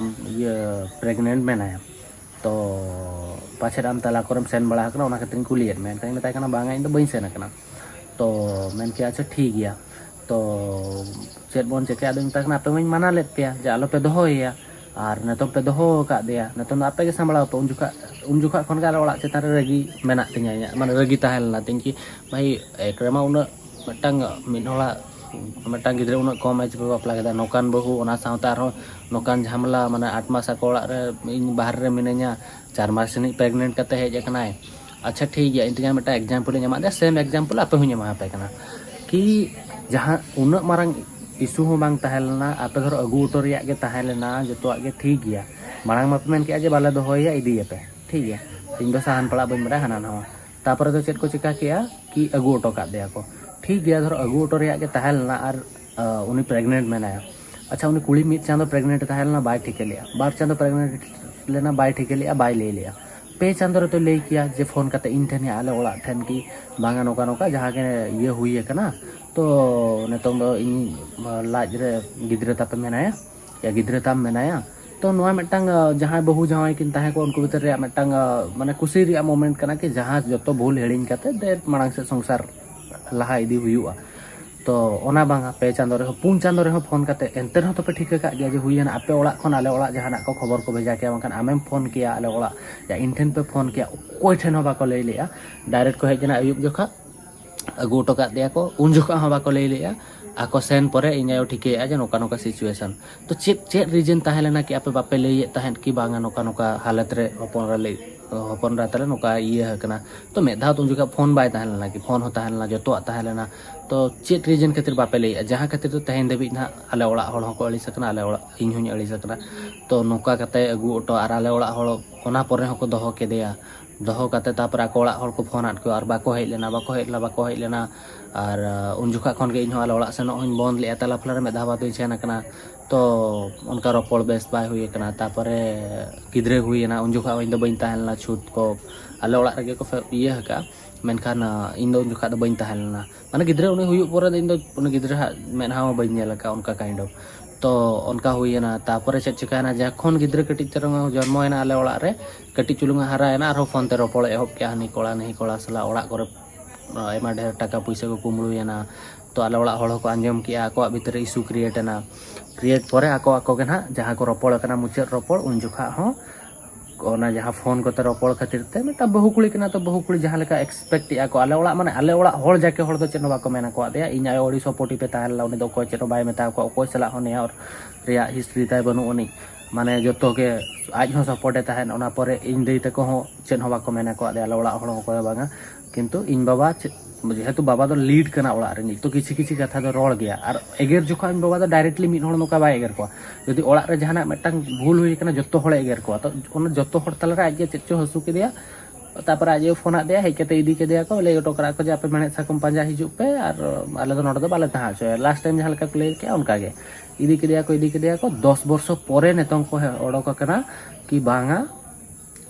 ᱤᱭᱟᱹ ᱯᱨᱮᱜᱱᱮᱱᱴ ᱢᱮᱱᱟᱭᱟ, ᱛᱚ ᱯᱟᱪᱷᱮᱫ ᱟᱢ ᱛᱟᱦᱞᱮ ᱚᱠᱟ ᱠᱚᱨᱮᱢ ᱥᱮᱱ ᱵᱟᱲᱟ ᱟᱠᱟᱱᱟ, ᱚᱱᱟ ᱠᱷᱟᱹᱛᱤᱨᱤᱧ ᱠᱩᱞᱤᱭᱮᱫ ᱢᱮᱭᱟ?" ᱮᱱᱠᱷᱟᱱᱤᱧ ᱢᱮᱛᱟᱭ ᱠᱟᱱᱟ, "ᱵᱟᱝᱟ, ᱤᱧ ᱫᱚ ᱵᱟᱹᱧ ᱥᱮᱱ ᱟᱠᱟᱱᱟ᱾" ᱛᱚ ᱢᱮᱱ ᱠᱮᱫᱼᱟ, "ᱟᱪᱪᱷᱟ, ᱴᱷᱤᱠ ᱜᱮᱭᱟ, ᱛᱚ ᱪᱮᱫ ᱵᱚᱱ ᱪᱤᱠᱟᱹᱭᱟ?" ᱟᱫᱚᱧ ᱢᱮᱛᱟᱭ ᱠᱟᱱᱟ, "ᱟᱯᱮ ᱢᱟᱧ ᱢᱟᱱᱟ ᱞᱮᱫ ᱯᱮᱭᱟ ᱡᱮ ᱟᱞᱚᱯᱮ ᱫᱚᱦᱚᱭᱮᱭᱟ, ᱟᱨ ᱱᱤᱛᱚᱝ ᱯᱮ ᱫᱚᱦᱚ ᱟᱠᱟᱫᱮᱭᱟ, ᱱᱤᱛᱚᱝ ᱫᱚ ᱟᱯᱮ ᱜᱮ ᱥᱟᱢᱵᱲᱟᱣ ᱯᱮ, ᱩᱱ ᱡᱚᱠᱷᱟ, ᱩᱱ ᱡᱚᱠᱷᱟ ᱠᱷᱚᱱ ᱜᱮ ᱟᱞᱮ ᱚᱲᱟᱜ ᱪᱮᱛᱟᱱ ᱨᱮ ᱨᱟᱹᱜᱤ ᱢᱮᱱᱟᱜ ᱛᱤᱧᱟᱹ, ᱤᱧᱟᱹᱜ ᱢᱟᱱᱮ ᱨᱟᱹᱜᱤ ᱛᱟᱦᱮᱸ ᱞᱮᱱᱟ ᱛᱤᱧ ᱠᱤ ᱵᱷᱟᱭ, ᱮᱠ ᱨᱮᱢᱟ ᱩᱱᱟᱹᱜ ᱢᱤᱫᱴᱟᱝ ᱢᱤᱫ ᱦᱚᱲᱟᱜ ᱢᱤᱫᱴᱟᱝ ᱜᱤᱫᱽᱨᱟᱹ ᱩᱱᱟᱹᱜ ᱠᱚᱢ ᱮᱡᱽ ᱨᱮ ᱵᱟᱯᱞᱟ ᱠᱮᱫᱟ, ᱱᱚᱝᱠᱟᱱ ᱵᱟᱹᱦᱩ, ᱚᱱᱟ ᱥᱟᱶᱛᱮ ᱟᱨᱦᱚᱸ ᱱᱚᱝᱠᱟᱱ ᱡᱷᱟᱢᱮᱞᱟ, ᱢᱟᱱᱮ ᱟᱴ ᱢᱟᱥ ᱟᱠᱚ ᱚᱲᱟᱜ ᱨᱮ ᱤᱧ ᱵᱟᱦᱨᱮ ᱨᱮ ᱢᱤᱱᱟᱹᱧᱟ, ᱪᱟᱨ ᱢᱟᱥ ᱨᱤᱱᱤᱡ ᱯᱨᱮᱜᱱᱮᱱᱴ ᱠᱟᱛᱮ ᱦᱮᱡ ᱟᱠᱟᱱᱟᱭ᱾ ᱟᱪᱪᱷᱟ, ᱴᱷᱤᱠ ᱜᱮᱭᱟ, ᱤᱧ ᱛᱮᱜᱮ ᱢᱤᱫᱴᱟᱝ ᱮᱠᱡᱟᱢᱯᱚᱞ ᱤᱧ ᱮᱢᱟᱫ ᱫᱮᱭᱟ, ᱥᱮᱢ ᱮᱠᱡᱟᱢᱯᱚᱞ ᱟᱯᱮ ᱦᱚᱸᱧ ᱮᱢᱟᱯᱮ ᱠᱟᱱᱟ ᱠᱤ ᱡᱟᱦᱟᱸ ᱩᱱᱟᱹᱜ ᱢᱟᱨᱟᱝ ᱤᱥᱩ ᱦᱚᱸ ᱵᱟᱝ ᱛᱟᱦᱮᱸ ᱞᱮᱱᱟ, ᱟᱯᱮ ᱫᱷᱚᱨᱚ ᱟᱹᱜᱩ ᱚᱴᱚ ᱨᱮᱭᱟᱜ ᱜᱮ ᱛᱟᱦᱮᱸ ᱞᱮᱱᱟ, ᱡᱚᱛᱚᱣᱟᱜ ᱜᱮ ᱴᱷᱤᱠ ᱜᱮᱭᱟ᱾ ᱢᱟᱲᱟᱝ ᱢᱟᱯᱮ ᱢᱮᱱ ᱠᱮᱜᱼᱟ ᱡᱮ ᱵᱟᱞᱮ ᱫᱚᱦᱚᱭᱮᱭᱟ, ᱤᱫᱤᱭᱮᱯᱮ, ᱴᱷᱤᱠ ᱜᱮᱭᱟ, ᱤᱧ ᱫᱚ ᱥᱟᱦᱟᱱ ᱯᱟᱲᱟᱜ ᱵᱟᱹᱧ ᱵᱟᱲᱟᱭᱟ, ᱦᱟᱱᱟ ᱱᱟᱣᱟ᱾ ᱛᱟᱯᱚᱨᱮ ᱫᱚ ᱪᱮᱫ ᱠᱚ ᱪᱮᱠᱟ ᱠᱮᱜᱼᱟ ᱠᱤ ᱟᱹᱜᱩ ᱚᱴᱚ ᱠᱟᱫ ᱫᱮᱭᱟ ᱠᱚ, ᱴᱷᱤᱠ ᱜᱮᱭᱟ, ᱫᱷᱚᱨᱚ ᱟᱹᱜᱩ ᱚᱴᱚ ᱨᱮᱭᱟᱜ ᱜᱮ ᱛᱟᱦᱮᱸ ᱞᱮᱱᱟ ᱟᱨ ᱟᱸ, ᱩᱱᱤ ᱯᱨᱮᱜᱱᱮᱱᱴ ᱢᱮᱱᱟᱭᱟ᱾ ᱟᱪᱪᱷᱟ, ᱩᱱᱤ ᱠᱩᱲᱤ ᱢᱤᱫ ᱪᱟᱸᱫᱚ ᱯᱨᱮᱜᱱᱮᱱᱴ ᱛᱟᱦᱮᱸ ᱞᱮᱱᱟ, ᱵᱟᱭ ᱴᱷᱤᱠᱟᱹ ᱞᱮᱜᱼᱟ, ᱵᱟᱨ ᱪᱟᱸᱫᱚ ᱯᱨᱮᱜᱱᱮᱱᱴ ᱞᱮᱱᱟ, ᱵᱟᱭ ᱴᱷᱤᱠᱟᱹ ᱞᱮᱜᱼᱟ, ᱵᱟᱭ ᱞᱟᱹᱭ ᱞᱮᱜᱼᱟ᱾ ᱯᱮ ᱪᱟᱸᱫᱚ ᱨᱮᱫᱚ ᱞᱟᱹᱭ ᱠᱮᱭᱟ ᱡᱮ ᱯᱷᱳᱱ ᱠᱟᱛᱮ ᱤᱧ ᱴᱷᱮᱱ ᱦᱮᱡ ᱟᱞᱮ ᱚᱲᱟᱜ ᱴᱷᱮᱱ ᱠᱤ ᱵᱟᱝᱟ, ᱱᱚᱝᱠᱟ ᱱᱚᱝᱠᱟ ᱡᱟᱦᱟᱸ ᱜᱮ ᱤᱭᱟᱹ ᱦᱩᱭ ᱟᱠᱟᱱᱟ, ᱛᱚ ᱱᱤᱛᱚᱝ ᱫᱚ ᱤᱧ ᱞᱟᱡ ᱨᱮ ᱜᱤᱫᱽᱨᱟᱹ ᱛᱟᱯᱮ ᱢᱮᱱᱟᱭᱟ, ᱭᱟ ᱜᱤᱫᱽᱨᱟᱹ ᱛᱟᱢ ᱢᱮᱱᱟᱭᱟ᱾ ᱛᱚ ᱱᱚᱣᱟ ᱢᱤᱫᱴᱟᱝ, ᱟᱸ, ᱡᱟᱦᱟᱸᱭ ᱵᱟᱹᱦᱩ ᱡᱟᱶᱟᱭ ᱠᱤᱱ ᱛᱟᱦᱮᱸ ᱠᱚᱜ, ᱩᱱᱠᱩ ᱵᱷᱤᱛᱨᱤ ᱨᱮᱭᱟᱜ ᱢᱤᱫᱴᱟᱝ, ᱟᱸ, ᱢᱟᱱᱮ ᱠᱩᱥᱤ ᱨᱮᱭᱟᱜ ᱢᱳᱢᱮᱱᱴ ᱠᱟᱱᱟ ᱠᱤ ᱡᱟᱦᱟᱸ ᱡᱚᱛᱚ ᱵᱷᱩᱞ ᱦᱤᱲᱤᱧ ᱠᱟᱛᱮ ᱫᱮ ᱢᱟᱲᱟᱝ ᱥᱮᱫ ᱥᱚᱝᱥᱟᱨ ᱞᱟᱦᱟ ᱤᱫᱤ ᱦᱩᱭᱩᱜᱼᱟ᱾ ᱛᱚ ᱚᱱᱟ ᱵᱟᱝᱟ, ᱯᱮ ᱪᱟᱸᱫᱚ ᱨᱮᱦᱚᱸ, ᱯᱩᱱ ᱪᱟᱸᱫᱚ ᱨᱮᱦᱚᱸ ᱯᱷᱳᱱ ᱠᱟᱛᱮ, ᱮᱱᱛᱮ ᱨᱮᱦᱚᱸ ᱛᱚᱯᱮ ᱴᱷᱤᱠᱟᱹ ᱠᱟᱜ ᱜᱮᱭᱟ ᱡᱮ ᱦᱩᱭᱮᱱᱟ, ᱟᱯᱮ ᱚᱲᱟᱜ ᱠᱷᱚᱱ ᱟᱞᱮ ᱚᱲᱟᱜ ᱡᱟᱦᱟᱱᱟᱜ ᱠᱚ ᱠᱷᱚᱵᱚᱨ ᱠᱚ ᱵᱷᱮᱡᱟ ᱠᱮᱭᱟ, ᱵᱟᱝᱠᱷᱟᱱ ᱟᱢᱮᱢ ᱯᱷᱳᱱ ᱠᱮᱭᱟ ᱟᱞᱮ ᱚᱲᱟᱜ, ᱭᱟ ᱤᱧ ᱴᱷᱮᱱ ᱯᱮ ᱯᱷᱳᱱ ᱠᱮᱭᱟ, ᱚᱠᱚᱭ ᱴᱷᱮᱱ ᱦᱚᱸ ᱵᱟᱠᱚ ᱞᱟᱹᱭ ᱞᱮᱜᱼᱟ᱾ ᱰᱟᱭᱨᱮᱠᱴ ᱠᱚ ᱦᱮᱡ ᱮᱱᱟ ᱟᱹᱭᱩᱵ ᱡᱚᱠᱷᱟ, ᱟᱹᱜᱩ ᱦᱚᱴᱚ ᱠᱟᱫ ᱫᱮᱭᱟ ᱠᱚ, ᱩᱱ ᱡᱚᱠᱷᱚᱱ ᱦᱚᱸ ᱵᱟᱠᱚ ᱞᱟᱹᱭ ᱞᱮᱜᱼᱟ᱾ ᱟᱠᱚ ᱥᱮᱱ ᱯᱚᱨᱮ ᱤᱧ ᱟᱭᱳ ᱴᱷᱤᱠᱟᱹᱭᱮᱫᱼᱟ ᱡᱮ ᱱᱚᱝᱠᱟ ᱱᱚᱝᱠᱟ ᱥᱤᱪᱩᱭᱮᱥᱚᱱ᱾ ᱛᱚ ᱪᱮᱫ, ᱪᱮᱫ ᱨᱤᱡᱮᱱ ᱛᱟᱦᱮᱸ ᱞᱮᱱᱟ ᱠᱤ ᱟᱯᱮ ᱵᱟᱯᱮ ᱞᱟᱹᱭᱮᱫ ᱛᱟᱦᱮᱸᱫ ᱠᱤ ᱵᱟᱝᱟ ᱱᱚᱝᱠᱟ ᱱᱚᱝᱠᱟ ᱦᱟᱞᱚᱛ ᱨᱮ ᱦᱚᱯᱚᱱ ᱮᱨᱟ ᱞᱟᱹᱭ, ᱦᱚᱯᱚᱱ ᱮᱨᱟ ᱛᱟᱞᱮ ᱱᱚᱝᱠᱟ ᱤᱭᱟᱹ ᱟᱠᱟᱱᱟ? ᱛᱚ ᱢᱤᱫ ᱫᱷᱟᱣ ᱛᱚ ᱩᱱ ᱡᱚᱠᱷᱚᱱ ᱯᱷᱳᱱ ᱵᱟᱭ ᱛᱟᱦᱮᱸ ᱞᱮᱱᱟ ᱠᱤ, ᱯᱷᱳᱱ ᱦᱚᱸ ᱛᱟᱦᱮᱸ ᱞᱮᱱᱟ, ᱡᱚᱛᱚᱣᱟᱜ ᱛᱟᱦᱮᱸ ᱞᱮᱱᱟ᱾ ᱛᱚ ᱪᱮᱫ ᱨᱤᱡᱮᱱ ᱠᱷᱟᱹᱛᱤᱨ ᱵᱟᱯᱮ ᱞᱟᱹᱭᱮᱫᱼᱟ? ᱡᱟᱦᱟᱸ ᱠᱷᱟᱹᱛᱤᱨ ᱛᱮ ᱛᱮᱦᱮᱧ ᱫᱷᱟᱹᱵᱤᱡ ᱱᱟᱦᱟᱜ ᱟᱞᱮ ᱚᱲᱟᱜ ᱦᱚᱲ ᱦᱚᱸᱠᱚ ᱟᱹᱲᱤᱥ ᱟᱠᱟᱱᱟ, ᱟᱞᱮ ᱚᱲᱟᱜ, ᱤᱧ ᱦᱚᱸᱧ ᱟᱹᱲᱤᱥ ᱟᱠᱟᱱᱟ᱾ ᱛᱚ ᱱᱚᱝᱠᱟ ᱠᱟᱛᱮ ᱟᱹᱜᱩ ᱚᱴᱚ ᱟᱨ ᱟᱞᱮ ᱚᱲᱟᱜ ᱦᱚᱲ ᱚᱱᱟ ᱯᱚᱨᱮ ᱦᱚᱸᱠᱚ ᱫᱚᱦᱚ ᱠᱮᱫᱮᱭᱟ᱾ ᱫᱚᱦᱚ ᱠᱟᱛᱮ ᱛᱟᱯᱚᱨᱮ ᱟᱠᱚ ᱚᱲᱟᱜ ᱦᱚᱲ ᱠᱚ ᱯᱷᱳᱱ ᱟᱫ ᱠᱚᱣᱟ ᱟᱨ ᱵᱟᱠᱚ ᱦᱮᱡ ᱞᱮᱱᱟ, ᱵᱟᱠᱚ ᱦᱮᱡ ᱞᱮᱱᱟ, ᱵᱟᱠᱚ ᱦᱮᱡ ᱞᱮᱱᱟ᱾ ᱟᱨ, ᱟᱸ, ᱩᱱ ᱡᱚᱠᱷᱟ ᱠᱷᱚᱱ ᱜᱮ ᱤᱧ ᱦᱚᱸ ᱟᱞᱮ ᱚᱲᱟᱜ ᱥᱮᱱᱚᱜ ᱦᱚᱸᱧ ᱵᱚᱱᱫ ᱞᱮᱫᱼᱟ, ᱛᱟᱞᱟ ᱯᱷᱟᱞᱟ ᱨᱮ ᱢᱤᱫ ᱫᱷᱟᱣ ᱵᱟᱨ ᱫᱷᱟᱣ ᱤᱧ ᱥᱮᱱ ᱟᱠᱟᱱᱟ᱾ ᱛᱚ ᱚᱱᱠᱟ ᱨᱚᱯᱚᱲ ᱵᱮᱥ ᱵᱟᱭ ᱦᱩᱭ ᱟᱠᱟᱱᱟ᱾ ᱛᱟᱯᱚᱨᱮ ᱜᱤᱫᱽᱨᱟᱹ ᱦᱩᱭᱮᱱᱟ, ᱩᱱ ᱡᱚᱠᱷᱟ ᱤᱧ ᱫᱚ ᱵᱟᱹᱧ ᱛᱟᱦᱮᱸ ᱞᱮᱱᱟ, ᱪᱷᱩᱛ ᱠᱚ ᱟᱞᱮ ᱚᱲᱟᱜ ᱨᱮᱜᱮ ᱠᱚ ᱯᱷᱮ-, ᱤᱭᱟᱹ ᱟᱠᱟᱫᱼᱟ᱾ ᱢᱮᱱᱠᱷᱟᱱ, ᱟᱸ, ᱤᱧ ᱫᱚ ᱩᱱ ᱡᱚᱠᱷᱟ ᱫᱚ ᱵᱟᱹᱧ ᱛᱟᱦᱮᱸ ᱞᱮᱱᱟ, ᱢᱟᱱᱮ ᱜᱤᱫᱽᱨᱟᱹ ᱩᱱᱤ ᱦᱩᱭᱩᱜ ᱯᱚᱨᱮ ᱫᱚ ᱤᱧ ᱫᱚ ᱩᱱᱤ ᱜᱤᱫᱽᱨᱟᱹ ᱦᱟᱸᱜ ᱢᱮᱫᱦᱟ ᱦᱚᱸ ᱵᱟᱹᱧ ᱧᱮᱞ ᱟᱠᱟᱫᱼᱟ, ᱚᱱᱠᱟ kind of᱾ ᱛᱚ ᱚᱱᱠᱟ ᱦᱩᱭᱮᱱᱟ᱾ ᱛᱟᱯᱚᱨᱮ ᱪᱮᱫ ᱪᱤᱠᱟᱹᱭᱮᱱᱟ, ᱡᱚᱠᱷᱚᱱ ᱜᱤᱫᱽᱨᱟᱹ ᱠᱟᱹᱴᱤᱡ ᱪᱩᱞᱩᱝ ᱮ ᱡᱚᱱᱢᱚᱭᱮᱱᱟ ᱟᱞᱮ ᱚᱲᱟᱜ ᱨᱮ, ᱠᱟᱹᱴᱤᱡ ᱪᱩᱞᱩᱝ ᱮ ᱦᱟᱨᱟᱭᱮᱱᱟ, ᱟᱨᱦᱚᱸ ᱯᱷᱳᱱ ᱛᱮ ᱨᱚᱯᱚᱲ ᱮ ᱮᱦᱚᱵ ᱠᱮᱜᱼᱟ ᱦᱟᱹᱱᱤ ᱠᱚᱲᱟ ᱱᱟᱹᱦᱤ ᱠᱚᱲᱟ ᱥᱟᱞᱟᱜ᱾ ᱚᱲᱟᱜ ᱠᱚᱨᱮ ᱟᱭᱢᱟ ᱰᱷᱮᱨ ᱴᱟᱠᱟ ᱯᱩᱭᱥᱟᱹ ᱠᱚ ᱠᱩᱢᱵᱽᱲᱩᱭᱮᱱᱟ᱾ ᱛᱚ ᱟᱞᱮ ᱚᱲᱟᱜ ᱦᱚᱲ ᱦᱚᱸᱠᱚ ᱟᱸᱡᱚᱢ ᱠᱮᱜᱼᱟ, ᱟᱠᱚᱣᱟᱜ ᱵᱷᱤᱛᱨᱤ ᱨᱮ ᱤᱥᱩ ᱠᱨᱤᱭᱮᱴ ᱮᱱᱟ᱾ ᱠᱨᱤᱭᱮᱴ ᱯᱚᱨᱮ ᱟᱠᱚ ᱟᱠᱚ ᱜᱮ ᱱᱟᱦᱟᱜ ᱡᱟᱦᱟᱸ ᱠᱚ ᱨᱚᱯᱚᱲ ᱠᱟᱱᱟ ᱢᱩᱪᱟᱹᱫ ᱨᱚᱯᱚᱲ, ᱩᱱ ᱡᱚᱠᱷᱟᱜ ᱦᱚᱸ ᱚᱱᱟ ᱡᱟᱦᱟᱸ ᱯᱷᱳᱱ ᱠᱚᱛᱮ ᱨᱚᱯᱚᱲ ᱠᱷᱟᱹᱛᱤᱨ ᱛᱮ ᱢᱤᱫᱴᱟᱝ ᱵᱟᱹᱦᱩ ᱠᱩᱲᱤ ᱠᱟᱱᱟ, ᱛᱚ ᱵᱟᱹᱦᱩ ᱠᱩᱲᱤ ᱡᱟᱦᱟᱸ ᱞᱮᱠᱟ ᱮᱠᱥᱯᱮᱠᱴ ᱮᱜᱼᱟ ᱠᱚ, ᱟᱞᱮ ᱚᱲᱟᱜ, ᱢᱟᱱᱮ ᱟᱞᱮ ᱚᱲᱟᱜ ᱦᱚᱲ ᱡᱟᱠᱮ ᱦᱚᱲ ᱫᱚ ᱪᱮᱫ ᱦᱚᱸ ᱵᱟᱠᱚ ᱢᱮᱱ ᱟᱠᱟᱫ ᱫᱮᱭᱟ, ᱤᱧ ᱟᱭᱳ ᱟᱹᱰᱤ ᱥᱟᱯᱳᱨᱴᱤᱵᱷ ᱮ ᱛᱟᱦᱮᱸ ᱞᱮᱱᱟ, ᱩᱱᱤ ᱫᱚ ᱚᱠᱚᱭ ᱪᱮᱫ ᱦᱚᱸ ᱵᱟᱭ ᱢᱮᱛᱟ ᱠᱚᱣᱟ, ᱚᱠᱚᱭ ᱥᱟᱞᱟᱜ ᱦᱚᱸ ᱱᱮᱭᱟᱣ ᱨᱮᱭᱟᱜ ᱦᱤᱥᱴᱨᱤ ᱛᱟᱭ ᱵᱟᱹᱱᱩᱜ ᱟᱹᱱᱤᱡ, ᱢᱟᱱᱮ ᱡᱚᱛᱚ ᱜᱮ ᱟᱡ ᱦᱚᱸ ᱥᱟᱯᱳᱨᱴ ᱮ ᱛᱟᱦᱮᱸᱫ᱾ ᱚᱱᱟ ᱯᱚᱨᱮ ᱤᱧ ᱫᱟᱹᱭ ᱛᱟᱠᱚ ᱦᱚᱸ ᱪᱮᱫ ᱦᱚᱸ ᱵᱟᱠᱚ ᱢᱮᱱ ᱟᱠᱟᱫ ᱫᱮᱭᱟ, ᱟᱞᱮ ᱚᱲᱟᱜ ᱦᱚᱲ ᱦᱚᱸ ᱚᱠᱚᱭ ᱦᱚᱸ ᱵᱟᱝᱟ, ᱠᱤᱱᱛᱩ ᱤᱧ ᱵᱟᱵᱟ ᱪᱮᱫ, ᱡᱮᱦᱮᱛᱩ ᱵᱟᱵᱟ ᱫᱚ ᱞᱤᱰ ᱠᱟᱱᱟ ᱚᱲᱟᱜ ᱨᱤᱱᱤᱡ, ᱛᱚ ᱠᱤᱪᱷᱤ ᱠᱤᱪᱷᱤ ᱠᱟᱛᱷᱟ ᱫᱚ ᱨᱚᱲ ᱜᱮᱭᱟ᱾ ᱟᱨ ᱮᱜᱮᱨ ᱡᱚᱠᱷᱚᱱ ᱤᱧ ᱵᱟᱵᱟ ᱫᱚ ᱰᱟᱭᱨᱮᱠᱴᱞᱤ ᱢᱤᱫ ᱦᱚᱲ ᱱᱚᱝᱠᱟ ᱵᱟᱭ ᱮᱜᱮᱨ ᱠᱚᱣᱟ᱾ ᱡᱩᱫᱤ ᱚᱲᱟᱜ ᱨᱮ ᱡᱟᱦᱟᱱᱟᱜ ᱢᱤᱫᱴᱟᱝ ᱵᱷᱩᱞ ᱦᱩᱭ ᱠᱟᱱᱟ, ᱡᱚᱛᱚ ᱦᱚᱲᱮ ᱮᱜᱮᱨ ᱠᱚᱣᱟ, ᱛᱚ ᱚᱱᱟ ᱡᱚᱛᱚ ᱦᱚᱲ ᱛᱟᱞᱟᱨᱮ ᱟᱡ ᱜᱮ ᱪᱮᱫ ᱪᱚ ᱦᱟᱹᱥᱩ ᱠᱮᱫᱮᱭᱟ᱾ ᱛᱟᱯᱚᱨᱮ ᱟᱡ ᱮ ᱯᱷᱳᱱ ᱟᱫ ᱫᱮᱭᱟ, ᱦᱮᱡ ᱠᱟᱛᱮ ᱤᱫᱤ ᱠᱮᱫᱮᱭᱟ ᱠᱚ, ᱞᱟᱹᱭ ᱦᱚᱴᱚ ᱠᱟᱜ ᱠᱚ ᱡᱮ ᱟᱯᱮ ᱢᱮᱲᱦᱮᱫ ᱥᱟᱠᱚᱢ ᱯᱟᱸᱡᱟ ᱦᱤᱡᱩᱜ ᱯᱮ, ᱟᱨ ᱟᱞᱮ ᱫᱚ ᱱᱚᱰᱮ ᱫᱚ ᱵᱟᱞᱮ ᱛᱟᱦᱮᱸ ᱦᱚᱪᱚᱭᱟ᱾ ᱞᱟᱥᱴ ᱴᱟᱭᱤᱢ ᱡᱟᱦᱟᱸ ᱞᱮᱠᱟ ᱠᱚ ᱞᱟᱹᱭ ᱠᱮᱜᱼᱟ ᱚᱱᱠᱟ ᱜᱮ ᱤᱫᱤ ᱠᱮᱫᱮᱭᱟ ᱠᱚ, ᱤᱫᱤ ᱠᱮᱫᱮᱭᱟ ᱠᱚ᱾ ᱫᱚᱥ ᱵᱚᱨᱥᱚ ᱯᱚᱨᱮ ᱱᱤᱛᱚᱝ ᱠᱚ ᱦᱮ-, ᱚᱰᱚᱠ ᱟᱠᱟᱱᱟ ᱠᱤ ᱵᱟᱝᱟ,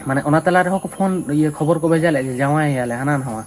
ᱢᱟᱱᱮ ᱚᱱᱟ ᱛᱟᱞᱟ ᱨᱮᱦᱚᱸ ᱠᱚ ᱯᱷᱳᱱ, ᱤᱭᱟᱹ, ᱠᱷᱚᱵᱚᱨ ᱠᱚ ᱵᱷᱮᱡᱟ ᱞᱮᱫᱼᱟ ᱡᱮ ᱡᱟᱶᱟᱭ ᱮᱭᱟᱞᱮ ᱦᱟᱱᱟ ᱱᱟᱣᱟ᱾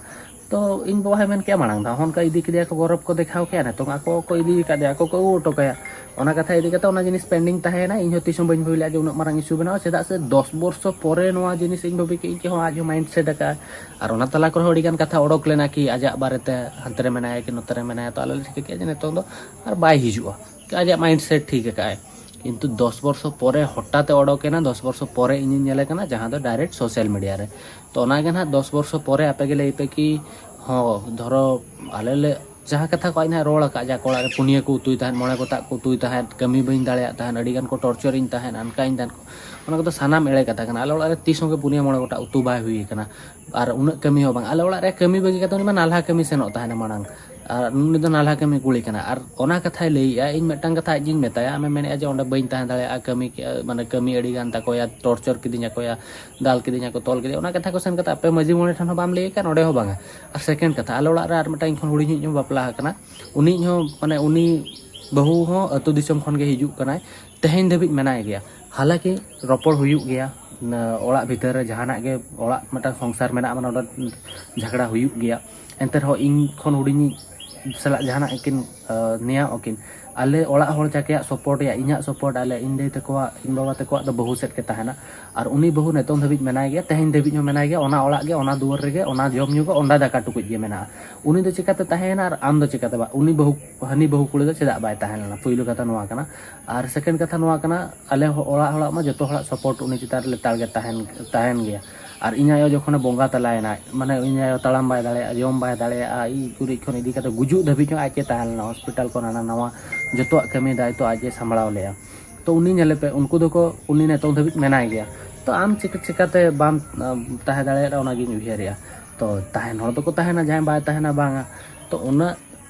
ᱛᱚ ᱤᱧ ᱵᱟᱵᱟ ᱦᱚᱸᱭ ᱢᱮᱱ ᱠᱮᱜᱼᱟ ᱢᱟᱲᱟᱝ ᱫᱷᱟᱣ ᱦᱚᱸ ᱚᱱᱠᱟ ᱤᱫᱤ ᱠᱮᱫᱮᱭᱟ ᱠᱚ, ᱜᱚᱨᱚᱵᱽ ᱠᱚ ᱫᱮᱠᱷᱟᱣ ᱠᱮᱜᱼᱟ, ᱱᱤᱛᱚᱝ ᱟᱠᱚ ᱠᱚ ᱤᱫᱤ ᱟᱠᱟᱫᱮᱭᱟ, ᱟᱠᱚ ᱠᱚ ᱟᱹᱜᱩ ᱦᱚᱴᱚ ᱠᱟᱭᱟ᱾ ᱚᱱᱟ ᱠᱟᱛᱷᱟ ᱤᱫᱤ ᱠᱟᱛᱮ ᱚᱱᱟ ᱡᱤᱱᱤᱥ ᱯᱮᱱᱰᱤᱝ ᱛᱟᱦᱮᱸᱭᱮᱱᱟ, ᱤᱧ ᱦᱚᱸ ᱛᱤᱥ ᱦᱚᱸ ᱵᱟᱹᱧ ᱵᱷᱟᱹᱵᱤ ᱞᱮᱫᱼᱟ ᱡᱮ ᱩᱱᱟᱹᱜ ᱢᱟᱨᱟᱝ ᱤᱥᱩ ᱵᱮᱱᱟᱜᱼᱟ᱾ ᱪᱮᱫᱟᱜ ᱥᱮ ᱫᱚᱥ ᱵᱚᱨᱥᱚ ᱯᱚᱨᱮ ᱱᱚᱣᱟ ᱡᱤᱱᱤᱥ ᱤᱧ ᱵᱷᱟᱹᱵᱤ ᱠᱮᱜᱼᱟᱹᱧ ᱠᱤ ᱦᱚᱸ ᱟᱡ ᱦᱚᱸ ᱢᱟᱭᱤᱱᱰ ᱥᱮᱴ ᱟᱠᱟᱫᱼᱟ᱾ ᱟᱨ ᱚᱱᱟ ᱛᱟᱞᱟ ᱠᱚᱨᱮ ᱦᱚᱸ ᱟᱹᱰᱤ ᱜᱟᱱ ᱠᱟᱛᱷᱟ ᱚᱰᱚᱠ ᱞᱮᱱᱟ ᱠᱤ ᱟᱡᱟᱜ ᱵᱟᱨᱮᱛᱮ ᱦᱟᱱᱛᱮ ᱨᱮ ᱢᱮᱱᱟᱭᱟ ᱠᱤ ᱱᱚᱛᱮ ᱨᱮ ᱢᱮᱱᱟᱭᱟ, ᱛᱚ ᱟᱞᱮ ᱞᱮ ᱴᱷᱤᱠᱟᱹ ᱠᱮᱜᱼᱟ ᱡᱮ ᱱᱤᱛᱚᱝ ᱫᱚ ᱟᱨ ᱵᱟᱭ ᱦᱤᱡᱩᱜᱼᱟ, ᱟᱡᱟᱜ ᱢᱟᱭᱤᱱᱰ ᱥᱮᱴ ᱴᱷᱤᱠ ᱟᱠᱟᱫᱼᱟᱭ᱾ ᱠᱤᱱᱛᱩ ᱫᱚᱥ ᱵᱚᱨᱥᱚ ᱯᱚᱨᱮ ᱦᱚᱴᱟᱛ ᱮ ᱚᱰᱚᱠ ᱮᱱᱟ, ᱫᱚᱥ ᱵᱚᱨᱥᱚ ᱯᱚᱨᱮ ᱤᱧᱤᱧ ᱧᱮᱞᱮ ᱠᱟᱱᱟ, ᱡᱟᱦᱟᱸ ᱫᱚ ᱰᱟᱭᱨᱮᱠᱴ ᱥᱳᱥᱟᱞ ᱢᱤᱰᱤᱭᱟ ᱨᱮ᱾ ᱛᱚ ᱚᱱᱟᱜᱮ ᱱᱟᱦᱟᱜ ᱫᱚᱥ ᱵᱚᱨᱥᱚ ᱯᱚᱨᱮ ᱟᱯᱮ ᱜᱮ ᱞᱟᱹᱭ ᱯᱮ ᱠᱤ, ᱦᱚᱸ, ᱫᱷᱚᱨᱚ ᱟᱞᱮ ᱞᱮ ᱡᱟᱦᱟᱸ ᱠᱟᱛᱷᱟ ᱠᱚ ᱟᱡ ᱱᱟᱦᱟᱜ ᱨᱚᱲ ᱟᱠᱟᱫ, ᱡᱮ ᱟᱠᱚ ᱚᱲᱟᱜ ᱨᱮ ᱯᱩᱱᱭᱟᱹ ᱠᱚ ᱩᱛᱩᱭ ᱛᱟᱦᱮᱸᱫ, ᱢᱚᱬᱮ ᱜᱚᱴᱟᱜ ᱠᱚ ᱩᱛᱩᱭ ᱛᱟᱦᱮᱸᱫ, ᱠᱟᱹᱢᱤ ᱵᱟᱹᱧ ᱫᱟᱲᱮᱭᱟᱜ ᱛᱟᱦᱮᱸᱫ, ᱟᱹᱰᱤ ᱜᱟᱱ ᱠᱚ ᱴᱚᱨᱪᱚᱨᱤᱧ ᱛᱟᱦᱮᱸᱫ, ᱚᱱᱠᱟᱧ ᱛᱟᱦᱮᱸᱫ, ᱚᱱᱟ ᱠᱚᱫᱚ ᱥᱟᱱᱟᱢ ᱮᱲᱮ ᱠᱟᱛᱷᱟ ᱠᱟᱱᱟ᱾ ᱟᱞᱮ ᱚᱲᱟᱜ ᱨᱮ ᱛᱤᱥ ᱦᱚᱸ ᱜᱮ ᱯᱩᱱᱭᱟᱹ ᱢᱚᱬᱮ ᱜᱚᱴᱟᱜ ᱩᱛᱩ ᱵᱟᱭ ᱦᱩᱭ ᱟᱠᱟᱱᱟ᱾ ᱟᱨ ᱩᱱᱟᱹᱜ ᱠᱟᱹᱢᱤ ᱦᱚᱸ ᱵᱟᱝ, ᱟᱞᱮ ᱚᱲᱟᱜ ᱨᱮ ᱠᱟᱹᱢᱤ ᱵᱟᱹᱜᱤ ᱠᱟᱛᱮ ᱩᱱᱤ ᱢᱟ ᱱᱟᱞᱦᱟ ᱠᱟᱹᱢᱤ ᱥᱮᱱᱚᱜ ᱛᱟᱦᱮᱱᱟ ᱢᱟᱲᱟᱝ᱾ ᱟᱨ ᱩᱱᱤ ᱫᱚ ᱱᱟᱞᱦᱟ ᱠᱟᱹᱢᱤ ᱠᱩᱲᱤ ᱠᱟᱱᱟ᱾ ᱟᱨ ᱚᱱᱟ ᱠᱟᱛᱷᱟᱭ ᱞᱟᱹᱭᱮᱜᱼᱟ, ᱤᱧ ᱢᱤᱫᱴᱟᱝ ᱠᱟᱛᱷᱟ ᱟᱡ ᱜᱤᱧ ᱢᱮᱛᱟᱭᱟ, ᱟᱢᱮ ᱢᱮᱱᱮᱜᱼᱟ ᱡᱮ ᱚᱸᱰᱮ ᱵᱟᱹᱧ ᱛᱟᱦᱮᱸ ᱫᱟᱲᱮᱭᱟᱜᱼᱟ, ᱠᱟᱹᱢᱤ ᱠᱮᱜᱼᱟ, ᱢᱟᱱᱮ ᱠᱟᱹᱢᱤ ᱟᱹᱰᱤ ᱜᱟᱱ ᱛᱟᱠᱚᱭᱟ, ᱴᱚᱨᱪᱚᱨ ᱠᱤᱫᱤᱧᱟ ᱠᱚᱭᱟ, ᱫᱟᱞ ᱠᱤᱫᱤᱧᱟ ᱠᱚ, ᱛᱚᱞ ᱠᱤᱫᱤᱧᱟ, ᱚᱱᱟ ᱠᱟᱛᱷᱟ ᱠᱚ ᱥᱮᱱ ᱠᱟᱛᱮ ᱟᱯᱮ ᱢᱟᱹᱡᱷᱤ ᱢᱚᱬᱮ ᱴᱷᱮᱱ ᱦᱚᱸ ᱵᱟᱢ ᱞᱟᱹᱭ ᱟᱠᱟᱫ, ᱚᱸᱰᱮ ᱦᱚᱸ ᱵᱟᱝᱟ᱾ ᱟᱨ ᱥᱮᱠᱮᱱᱰ ᱠᱟᱛᱷᱟ, ᱟᱞᱮ ᱚᱲᱟᱜ ᱨᱮ ᱟᱨ ᱢᱤᱫᱴᱟᱝ ᱤᱧ ᱠᱷᱚᱱ ᱦᱩᱰᱤᱧᱤᱡ ᱦᱚᱸ ᱵᱟᱯᱞᱟ ᱟᱠᱟᱱᱟ, ᱩᱱᱤ ᱦᱚᱸ, ᱢᱟᱱᱮ ᱩᱱᱤ ᱵᱟᱹᱦᱩ ᱦᱚᱸ ᱟᱹᱛᱩ ᱫᱤᱥᱚᱢ ᱠᱷᱚᱱ ᱜᱮ ᱦᱤᱡᱩᱜ ᱠᱟᱱᱟᱭ, ᱛᱮᱦᱮᱧ ᱫᱷᱟᱹᱵᱤᱡ ᱢᱮᱱᱟᱭ ᱜᱮᱭᱟ᱾ ᱦᱟᱞᱟᱠᱤ ᱨᱚᱯᱚᱲ ᱦᱩᱭᱩᱜ ᱜᱮᱭᱟ, ᱱᱟ-, ᱚᱲᱟᱜ ᱵᱷᱤᱛᱟᱹᱨ ᱨᱮ ᱡᱟᱦᱟᱱᱟᱜ ᱜᱮ, ᱚᱲᱟᱜ ᱢᱤᱫᱴᱟᱝ ᱥᱚᱝᱥᱟᱨ ᱢᱮᱱᱟᱜᱼᱟ, ᱢᱟᱱᱮ ᱚᱸᱰᱮ ᱡᱷᱟᱜᱽᱲᱟ ᱦᱩᱭᱩᱜ ᱜᱮᱭᱟ᱾ ᱮᱱᱛᱮ ᱨᱮᱦᱚᱸ ᱤᱧ ᱠᱷᱚᱱ ᱦᱩᱰᱤᱧᱤᱡ ᱥᱟᱞᱟᱜ ᱡᱟᱦᱟᱱᱟᱜ ᱠᱤᱱ ᱱᱮᱭᱟᱣ ᱟᱹᱠᱤᱱ, ᱟᱞᱮ ᱚᱲᱟᱜ ᱦᱚᱲ ᱪᱟᱠᱮᱭᱟᱜ ᱥᱟᱯᱳᱨᱴ ᱭᱟ, ᱤᱧᱟᱹᱜ ᱥᱟᱯᱳᱨᱴ, ᱟᱞᱮ ᱤᱧ ᱫᱟᱹᱭ ᱛᱟᱠᱚᱣᱟᱜ, ᱤᱧ ᱵᱟᱵᱟ ᱛᱟᱠᱚᱣᱟᱜ ᱫᱚ ᱵᱟᱹᱦᱩ ᱥᱮᱫ ᱜᱮ ᱛᱟᱦᱮᱱᱟ᱾ ᱟᱨ ᱩᱱᱤ ᱵᱟᱹᱦᱩ ᱱᱤᱛᱚᱝ ᱫᱷᱟᱹᱵᱤᱡ ᱢᱮᱱᱟᱭ ᱜᱮᱭᱟ, ᱛᱮᱦᱮᱧ ᱫᱷᱟᱹᱵᱤᱡ ᱦᱚᱸ ᱢᱮᱱᱟᱭ ᱜᱮᱭᱟ᱾ ᱚᱱᱟ ᱚᱲᱟᱜ ᱜᱮ, ᱚᱱᱟ ᱫᱩᱣᱟᱹᱨ ᱨᱮᱜᱮ, ᱚᱱᱟ ᱡᱚᱢ ᱧᱩ ᱜᱮ, ᱚᱱᱟ ᱫᱟᱠᱟ ᱴᱩᱠᱩᱡ ᱜᱮ ᱢᱮᱱᱟᱜᱼᱟ᱾ ᱩᱱᱤ ᱫᱚ ᱪᱤᱠᱟᱹᱛᱮ ᱛᱟᱦᱮᱸᱭᱮᱱᱟ ᱟᱨ ᱟᱢ ᱫᱚ ᱪᱤᱠᱟᱹᱛᱮ ᱵᱟ-, ᱩᱱᱤ ᱵᱟᱹᱦᱩ, ᱦᱟᱹᱱᱤ ᱵᱟᱹᱦᱩ ᱠᱩᱲᱤ ᱫᱚ ᱪᱮᱫᱟᱜ ᱵᱟᱭ ᱛᱟᱦᱮᱸ ᱞᱮᱱᱟ? ᱯᱩᱭᱞᱩ ᱠᱟᱛᱷᱟ ᱱᱚᱣᱟ ᱠᱟᱱᱟ᱾ ᱟᱨ ᱥᱮᱠᱮᱱᱰ ᱠᱟᱛᱷᱟ ᱱᱚᱣᱟ ᱠᱟᱱᱟ, ᱟᱞᱮ ᱦᱚ-, ᱚᱲᱟᱜ ᱦᱚᱲᱟᱜ ᱢᱟ ᱡᱚᱛᱚ ᱦᱚᱲᱟᱜ ᱥᱟᱯᱳᱨᱴ ᱩᱱᱤ ᱪᱮᱛᱟᱱ ᱨᱮ ᱞᱮᱛᱟᱲ ᱜᱮ ᱛᱟᱦᱮᱱ, ᱛᱟᱦᱮᱱ ᱜᱮᱭᱟ᱾ ᱟᱨ ᱤᱧ ᱟᱭᱳ ᱡᱚᱠᱷᱚᱱᱮ ᱵᱚᱸᱜᱟ ᱛᱟᱞᱟᱭᱮᱱᱟ, ᱢᱟᱱᱮ ᱤᱧ ᱟᱭᱳ ᱛᱟᱲᱟᱢ ᱵᱟᱭ ᱫᱟᱲᱮᱭᱟᱜᱼᱟ, ᱡᱚᱢ ᱵᱟᱭ ᱫᱟᱲᱮᱭᱟᱜᱼᱟ, ᱤᱡ ᱜᱩᱨᱤᱡ ᱠᱷᱚᱱ ᱤᱫᱤ ᱠᱟᱛᱮ ᱜᱩᱡᱩᱜ ᱫᱷᱟᱹᱵᱤᱡ ᱦᱚᱸ ᱟᱡ ᱜᱮ ᱛᱟᱦᱮᱸ ᱞᱮᱱᱟ, ᱦᱚᱥᱯᱤᱴᱟᱞ ᱠᱷᱚᱱ ᱦᱟᱱᱟ ᱱᱟᱣᱟ ᱡᱚᱛᱚᱣᱟᱜ ᱠᱟᱹᱢᱤ ᱫᱟᱭᱤᱛᱛᱚ ᱟᱡ ᱮ ᱥᱟᱢᱵᱲᱟᱣ ᱞᱮᱜᱼᱟ᱾ ᱛᱚ ᱩᱱᱤ ᱧᱮᱞᱮ ᱯᱮ, ᱩᱱᱠᱩ ᱫᱚᱠᱚ, ᱩᱱᱤ ᱱᱤᱛᱚᱝ ᱫᱷᱟᱹᱵᱤᱡ ᱢᱮᱱᱟᱭ ᱜᱮᱭᱟ᱾ ᱛᱚ ᱟᱢ ᱪᱤᱠᱟᱹ, ᱪᱤᱠᱟᱹᱛᱮ ᱵᱟᱢ, ᱟᱢ ᱛᱟᱦᱮᱸ ᱫᱟᱲᱮᱭᱟᱜᱼᱟ, ᱚᱱᱟᱜᱤᱧ ᱩᱭᱦᱟᱹᱨᱮᱜᱼᱟ᱾ ᱛᱚ ᱛᱟᱦᱮᱱ ᱦᱚᱲ ᱫᱚᱠᱚ ᱛᱟᱦᱮᱱᱟ, ᱡᱟᱦᱟᱸᱭ ᱵᱟᱭ ᱛᱟᱦᱮᱱᱟ ᱵᱟᱝᱟ᱾ ᱛᱚ ᱩᱱᱟᱹᱜ,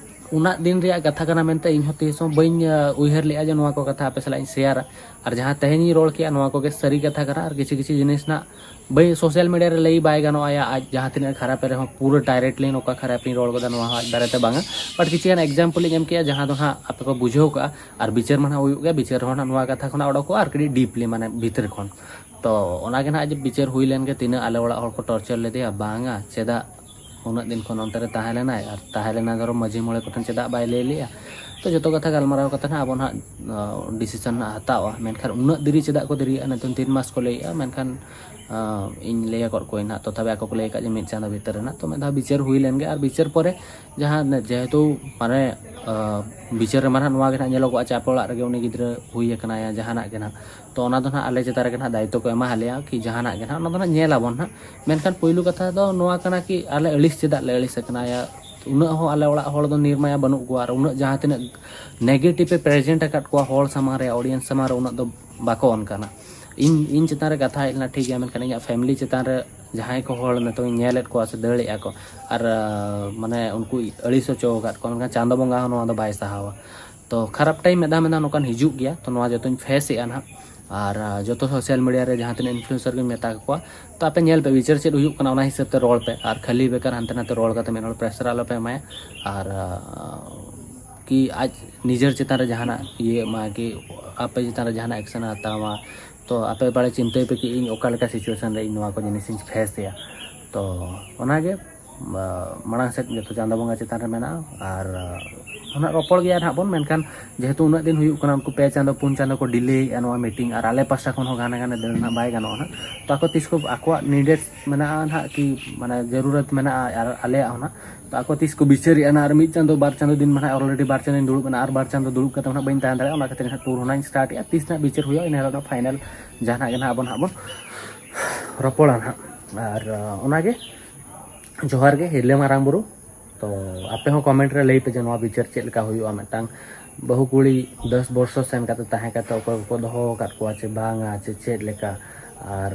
ᱩᱱᱟᱹᱜ ᱫᱤᱱ ᱨᱮᱭᱟᱜ ᱠᱟᱛᱷᱟ ᱠᱟᱱᱟ ᱢᱮᱱᱛᱮ ᱤᱧ ᱦᱚᱸ ᱛᱤᱥ ᱦᱚᱸ ᱵᱟᱹᱧ, ᱟ, ᱩᱭᱦᱟᱹᱨ ᱞᱮᱜᱼᱟ ᱡᱮ ᱱᱚᱣᱟ ᱠᱚ ᱠᱟᱛᱷᱟ ᱟᱯᱮ ᱥᱟᱞᱟᱜ ᱤᱧ ᱥᱮᱭᱟᱨᱟ᱾ ᱟᱨ ᱡᱟᱦᱟᱸ ᱛᱮᱦᱮᱧ ᱤᱧ ᱨᱚᱲ ᱠᱮᱜᱼᱟ, ᱱᱚᱣᱟ ᱠᱚᱜᱮ ᱥᱟᱹᱨᱤ ᱠᱟᱛᱷᱟ ᱠᱟᱱᱟ᱾ ᱟᱨ ᱠᱤᱪᱷᱩ ᱠᱤᱪᱷᱩ ᱡᱤᱱᱤᱥ ᱱᱟᱜ ᱵᱟᱹᱧ, ᱥᱳᱥᱟᱞ ᱢᱤᱰᱤᱭᱟ ᱨᱮ ᱞᱟᱹᱭ ᱵᱟᱭ ᱜᱟᱱᱚᱜᱼᱟ, ᱭᱟ ᱟᱡ ᱡᱟᱦᱟᱸ ᱛᱤᱱᱟᱹᱜ ᱠᱷᱟᱨᱟᱯᱮ ᱨᱮᱦᱚᱸ, ᱯᱩᱨᱟᱹ ᱰᱟᱭᱨᱮᱠᱴᱞᱤ ᱱᱚᱝᱠᱟ ᱠᱷᱟᱨᱟᱯᱤᱧ ᱨᱚᱲ ᱠᱟᱫᱟ, ᱱᱚᱣᱟ ᱦᱚᱸ ᱟᱡ ᱵᱟᱨᱮᱛᱮ ᱵᱟᱝᱟ᱾ ᱵᱟᱴ ᱠᱤᱪᱷᱩ ᱜᱟᱱ ᱮᱠᱡᱟᱢᱯᱚᱞ ᱤᱧ ᱮᱢ ᱠᱮᱜᱼᱟ, ᱡᱟᱦᱟᱸ ᱫᱚ ᱦᱟᱸᱜ ᱟᱯᱮ ᱯᱮ ᱵᱩᱡᱷᱟᱹᱣ ᱠᱟᱜᱼᱟ᱾ ᱟᱨ ᱵᱤᱪᱟᱹᱨ ᱢᱟ ᱱᱟᱜ ᱦᱩᱭᱩᱜ ᱜᱮᱭᱟ, ᱵᱤᱪᱟᱹᱨ ᱨᱮᱦᱚᱸ ᱱᱟᱜ ᱱᱚᱣᱟ ᱠᱟᱛᱷᱟ ᱠᱷᱚᱱᱟᱜ ᱚᱰᱚᱠᱚᱜᱼᱟ, ᱟᱨ ᱠᱟᱹᱴᱤᱡ ᱰᱤᱯᱞᱤ, ᱢᱟᱱᱮ ᱵᱷᱤᱛᱤᱨ ᱠᱷᱚᱱ᱾ ᱛᱚ ᱚᱱᱟᱜᱮ ᱱᱟᱜ ᱡᱮ ᱵᱤᱪᱟᱹᱨ ᱦᱩᱭ ᱞᱮᱱ ᱜᱮ, ᱛᱤᱱᱟᱹᱜ ᱟᱞᱮ ᱚᱲᱟᱜ ᱦᱚᱲ ᱠᱚ ᱴᱚᱨᱪᱟᱨ ᱞᱮᱫᱮᱭᱟ, ᱵᱟᱝᱟ, ᱪᱮᱫᱟᱜ ᱩᱱᱟᱹᱜ ᱫᱤᱱ ᱠᱷᱚᱱ ᱚᱱᱛᱮ ᱨᱮ ᱛᱟᱦᱮᱸ ᱞᱮᱱᱟᱭ, ᱟᱨ ᱛᱟᱦᱮᱸ ᱞᱮᱱᱟ ᱫᱷᱚᱨᱚ ᱢᱟᱹᱡᱷᱤ ᱢᱚᱬᱮ ᱠᱚᱴᱷᱮᱱ ᱪᱮᱫᱟᱜ ᱵᱟᱭ ᱞᱟᱹᱭ ᱞᱮᱜᱼᱟ? ᱛᱚ ᱡᱚᱛᱚ ᱠᱟᱛᱷᱟ ᱜᱟᱞᱢᱟᱨᱟᱣ ᱠᱟᱛᱮ ᱱᱟᱜ ᱟᱵᱚ ᱱᱟᱜ, ᱟ, ᱰᱤᱥᱤᱥᱚᱱ ᱱᱟᱜ ᱦᱟᱛᱟᱣᱟ᱾ ᱢᱮᱱᱠᱷᱟᱱ ᱩᱱᱟᱹᱜ ᱫᱮᱨᱤ ᱪᱮᱫᱟᱜ ᱠᱚ ᱫᱮᱨᱤᱭᱟᱜᱼᱟ? ᱱᱤᱛᱚᱝ ᱛᱤᱱ ᱢᱟᱥ ᱠᱚ ᱞᱟᱹᱭᱮᱜᱼᱟ, ᱢᱮᱱᱠᱷᱟᱱ, ᱟ, ᱤᱧ ᱞᱟᱹᱭ ᱟᱠᱚ ᱠᱚᱣᱟᱧ ᱱᱟᱜ᱾ ᱛᱚ ᱛᱚᱵᱮ ᱟᱠᱚ ᱠᱚ ᱞᱟᱹᱭ ᱟᱠᱟᱫ ᱡᱮ ᱢᱤᱫ ᱪᱟᱸᱫᱚ ᱵᱷᱤᱛᱤᱨ ᱨᱮ ᱱᱟᱜ᱾ ᱛᱚ ᱢᱤᱫ ᱫᱷᱟᱣ ᱵᱤᱪᱟᱹᱨ ᱦᱩᱭ ᱞᱮᱱ ᱜᱮ, ᱟᱨ ᱵᱤᱪᱟᱹᱨ ᱯᱚᱨᱮ ᱡᱟᱦᱟᱸ ᱡᱮᱦᱮᱛᱩ ᱢᱟᱱᱮ, ᱟ, ᱵᱤᱪᱟᱹᱨ ᱨᱮᱢᱟ ᱱᱟᱜ ᱱᱚᱣᱟ ᱜᱮ ᱱᱟᱜ ᱧᱮᱞᱚᱜᱚᱜᱼᱟ ᱪᱮ ᱟᱯᱮ ᱚᱲᱟᱜ ᱨᱮᱜᱮ ᱩᱱᱤ ᱜᱤᱫᱽᱨᱟᱹ ᱦᱩᱭ ᱟᱠᱟᱱᱟᱭᱟ ᱡᱟᱦᱟᱱᱟᱜ ᱜᱮ ᱱᱟᱜ᱾ ᱛᱚ ᱚᱱᱟ ᱫᱚ ᱱᱟᱜ ᱟᱞᱮ ᱪᱮᱛᱟᱱ ᱨᱮᱜᱮ ᱱᱟᱜ ᱫᱟᱭᱤᱛᱛᱚ ᱠᱚ ᱮᱢᱟ ᱞᱮᱭᱟ ᱠᱤ ᱡᱟᱦᱟᱱᱟᱜ ᱜᱮ ᱱᱟᱜ, ᱚᱱᱟ ᱫᱚ ᱱᱟᱜ ᱧᱮᱞ ᱟᱵᱚᱱ ᱱᱟᱜ᱾ ᱢᱮᱱᱠᱷᱟᱱ ᱯᱩᱭᱞᱩ ᱠᱟᱛᱷᱟ ᱫᱚ ᱱᱚᱣᱟ ᱠᱟᱱᱟ ᱠᱤ ᱟᱞᱮ ᱟᱹᱲᱤᱥ ᱪᱮᱫᱟᱜ ᱞᱮ ᱟᱹᱲᱤᱥ ᱟᱠᱟᱱᱟ? ᱭᱟ ᱩᱱᱟᱹᱜ ᱦᱚᱸ ᱟᱞᱮ ᱚᱲᱟᱜ ᱦᱚᱲ ᱫᱚ ᱱᱤᱨᱢᱟᱭᱟ ᱵᱟᱹᱱᱩᱜ ᱠᱚᱣᱟ, ᱟᱨ ᱩᱱᱟᱹᱜ ᱡᱟᱦᱟᱸ ᱛᱤᱱᱟᱹᱜ ᱱᱮᱜᱮᱴᱤᱵᱷ ᱮ ᱯᱨᱮᱡᱮᱱᱴ ᱟᱠᱟᱫ ᱠᱚᱣᱟ ᱦᱚᱲ ᱥᱟᱢᱟᱝ ᱨᱮ, ᱚᱰᱤᱭᱮᱱᱥ ᱥᱟᱢᱟᱝ ᱨᱮ ᱩᱱᱟᱹᱜ ᱫᱚ ᱵᱟᱠᱚ ᱚᱱᱠᱟᱱᱟ᱾ ᱤᱧ, ᱤᱧ ᱪᱮᱛᱟᱱ ᱨᱮ ᱠᱟᱛᱷᱟ ᱦᱮᱡ ᱞᱮᱱᱟ, ᱴᱷᱤᱠ ᱜᱮᱭᱟ, ᱢᱮᱱᱠᱷᱟᱱ ᱤᱧᱟᱹᱜ ᱯᱷᱮᱢᱤᱞᱤ ᱪᱮᱛᱟᱱ ᱨᱮ ᱡᱟᱦᱟᱸᱭ ᱠᱚ ᱦᱚᱲ ᱱᱤᱛᱚᱝ ᱤᱧ ᱧᱮᱞᱮᱫ ᱠᱚᱣᱟ ᱥᱮ ᱫᱟᱹᱲᱮᱜᱼᱟ ᱠᱚ, ᱟᱨ, ᱟ, ᱢᱟᱱᱮ ᱩᱱᱠᱩ ᱟᱹᱲᱤᱥ ᱦᱚᱪᱚ ᱟᱠᱟᱫ ᱠᱚᱣᱟ, ᱢᱮᱱᱠᱷᱟᱱ ᱪᱟᱸᱫᱚ ᱵᱚᱸᱜᱟ ᱦᱚᱸ ᱱᱚᱣᱟ ᱫᱚ ᱵᱟᱭ ᱥᱟᱦᱟᱣᱟ᱾ ᱛᱚ ᱠᱷᱟᱨᱟᱯ ᱴᱟᱭᱤᱢ ᱢᱤᱫ ᱫᱷᱟᱣ ᱢᱤᱫ ᱫᱷᱟᱣ ᱱᱚᱝᱠᱟᱱ ᱦᱤᱡᱩᱜ ᱜᱮᱭᱟ᱾ ᱛᱚ ᱱᱚᱣᱟ ᱡᱚᱛᱚᱧ ᱯᱷᱮᱥ ᱮᱜᱼᱟ ᱱᱟᱦᱟᱜ᱾ ᱟᱨ, ᱟ, ᱡᱚᱛᱚ ᱥᱳᱥᱟᱞ ᱢᱤᱰᱤᱭᱟ ᱨᱮ ᱡᱟᱦᱟᱸ ᱛᱤᱱᱟᱹᱜ ᱤᱱᱯᱷᱞᱩᱭᱮᱱᱥᱟᱨ ᱜᱮᱧ ᱢᱮᱛᱟ ᱠᱚᱣᱟ, ᱛᱚ ᱟᱯᱮ ᱧᱮᱞ ᱯᱮ, ᱵᱤᱪᱟᱹᱨ ᱪᱮᱫ ᱦᱩᱭᱩᱜ ᱠᱟᱱᱟ, ᱚᱱᱟ ᱦᱤᱥᱟᱹᱵ ᱛᱮ ᱨᱚᱲ ᱯᱮ᱾ ᱟᱨ ᱠᱷᱟᱹᱞᱤ ᱵᱮᱠᱟᱨ ᱦᱟᱱᱛᱮ ᱱᱟᱛᱮ ᱨᱚᱲ ᱠᱟᱛᱮ ᱢᱤᱫ ᱦᱚᱲ ᱯᱨᱮᱥᱟᱨ ᱟᱞᱚ ᱯᱮ ᱮᱢᱟᱭᱟ᱾ ᱟᱨ, ᱟ, ᱠᱤ ᱟᱡ ᱱᱤᱡᱮᱨ ᱪᱮᱛᱟᱱ ᱨᱮ ᱡᱟᱦᱟᱱᱟᱜ ᱤᱭᱟᱹ ᱮᱢᱟ ᱠᱤ ᱟᱯᱮ ᱪᱮᱛᱟᱱ ᱨᱮ ᱡᱟᱦᱟᱱᱟᱜ ᱮᱠᱥᱮᱱ ᱮ ᱦᱟᱛᱟᱣᱟ᱾ ᱛᱚ ᱟᱯᱮ ᱵᱟᱲᱮ ᱪᱤᱱᱛᱟᱹᱭ ᱯᱮ ᱠᱤ ᱤᱧ ᱚᱠᱟ ᱞᱮᱠᱟ ᱥᱤᱪᱩᱭᱮᱥᱚᱱ ᱨᱮ ᱤᱧ ᱱᱚᱣᱟ ᱠᱚ ᱡᱤᱱᱤᱥ ᱤᱧ ᱯᱷᱮᱥ ᱮᱭᱟ᱾ ᱛᱚ ᱚᱱᱟᱜᱮ ᱢᱟᱲᱟᱝ ᱥᱮᱫ ᱡᱚᱛᱚ ᱪᱟᱸᱫᱳ ᱵᱚᱸᱜᱟ ᱪᱮᱛᱟᱱ ᱨᱮ ᱢᱮᱱᱟᱜᱼᱟ᱾ ᱟᱨ ᱚᱱᱟ ᱨᱚᱯᱚᱲ ᱜᱮᱭᱟ ᱱᱟᱦᱟᱜ ᱵᱚᱱ, ᱢᱮᱱᱠᱷᱟᱱ ᱡᱮᱦᱮᱛᱩ ᱩᱱᱟᱹᱜ ᱫᱤᱱ ᱦᱩᱭᱩᱜ ᱠᱟᱱᱟ, ᱩᱱᱠᱩ ᱯᱮ ᱪᱟᱸᱫᱳ ᱯᱩᱱ ᱪᱟᱸᱫᱳ ᱠᱚ ᱰᱤᱞᱮᱭᱮᱫᱼᱟ ᱱᱚᱣᱟ ᱢᱤᱴᱤᱝ, ᱟᱨ ᱟᱞᱮ ᱯᱟᱥᱴᱟ ᱠᱷᱚᱱ ᱦᱚᱸ ᱜᱷᱟᱱᱮ ᱜᱷᱟᱱᱮ ᱫᱟᱹᱲ ᱱᱟᱦᱟᱜ ᱵᱟᱭ ᱜᱟᱱᱚᱜᱼᱟ ᱱᱟᱦᱟᱜ᱾ ᱛᱚ ᱟᱠᱚ ᱛᱤᱥ ᱠᱚ ᱟᱠᱚᱣᱟᱜ ᱱᱤᱰᱮᱰ ᱢᱮᱱᱟᱜᱼᱟ ᱱᱟᱦᱟᱜ, ᱠᱤ ᱢᱟᱱᱮ ᱡᱟᱹᱨᱩᱨᱟᱛ ᱢᱮᱱᱟᱜᱼᱟ ᱟᱨ ᱟᱞᱮᱭᱟᱜ ᱦᱚᱸ ᱱᱟᱦᱟᱜ, ᱛᱚ ᱟᱠᱚ ᱛᱤᱥ ᱠᱚ ᱵᱤᱪᱟᱹᱨᱮᱜᱼᱟ ᱱᱟᱦᱟᱜ᱾ ᱟᱨ ᱢᱤᱫ ᱪᱟᱸᱫᱳ ᱵᱟᱨ ᱪᱟᱸᱫᱳ ᱫᱤᱱ ᱢᱟ ᱱᱟᱦᱟᱜ already ᱵᱟᱨ ᱪᱟᱸᱫᱳ ᱫᱤᱱ ᱫᱩᱲᱩᱵ ᱮᱱᱟ, ᱟᱨ ᱵᱟᱨ ᱪᱟᱸᱫᱳ ᱫᱩᱲᱩᱵ ᱠᱟᱛᱮ ᱦᱚᱸ ᱱᱟᱦᱟᱜ ᱵᱟᱹᱧ ᱛᱟᱦᱮᱸ ᱫᱟᱲᱮᱭᱟᱜᱼᱟ᱾ ᱚᱱᱟ ᱠᱷᱟᱹᱛᱤᱨ ᱱᱟᱦᱟᱜ ᱴᱩᱨ ᱦᱚᱸ ᱱᱟᱦᱟᱜ ᱤᱧ ᱥᱴᱟᱨᱴ ᱮᱜᱼᱟ᱾ ᱛᱤᱥ ᱱᱟᱦᱟᱜ ᱵᱤᱪᱟᱹᱨ ᱦᱩᱭᱩᱜᱼᱟ, ᱤᱱᱟᱹ ᱦᱤᱞᱳᱜ ᱱᱟᱦᱟᱜ ᱯᱷᱟᱭᱱᱟᱞ ᱡᱟᱦᱟᱱᱟᱜ ᱜᱮ ᱱᱟᱦᱟᱜ ᱟᱵᱚ ᱱᱟᱦᱟᱜ ᱵᱚᱱ ᱨᱚᱯᱚᱲᱟ ᱱᱟᱦᱟᱜ᱾ ᱟᱨ ᱚᱱᱟᱜᱮ ᱡᱚᱦᱟᱨ ᱜᱮ ᱦᱤᱨᱞᱟᱹ ᱢᱟᱨᱟᱝ ᱵᱩᱨᱩ᱾ ᱛᱚ ᱟᱯᱮ ᱦᱚᱸ ᱠᱚᱢᱮᱱᱴ ᱨᱮ ᱞᱟᱹᱭ ᱯᱮ ᱡᱮ ᱱᱚᱣᱟ ᱵᱤᱪᱟᱹᱨ ᱪᱮᱫ ᱞᱮᱠᱟ ᱦᱩᱭᱩᱜᱼᱟ᱾ ᱢᱤᱫᱴᱟᱝ ᱵᱟᱹᱦᱩ ᱠᱩᱲᱤ ᱫᱚᱥ ᱵᱚᱨᱥᱚ ᱥᱮᱱ ᱠᱟᱛᱮ ᱛᱟᱦᱮᱸ ᱠᱟᱛᱮ ᱚᱠᱚᱭ ᱠᱚᱠᱚ ᱫᱚᱦᱚ ᱟᱠᱟᱫ ᱠᱚᱣᱟ ᱪᱮ ᱵᱟᱝᱟ, ᱪᱮ ᱪᱮᱫ ᱞᱮᱠᱟ, ᱟᱨ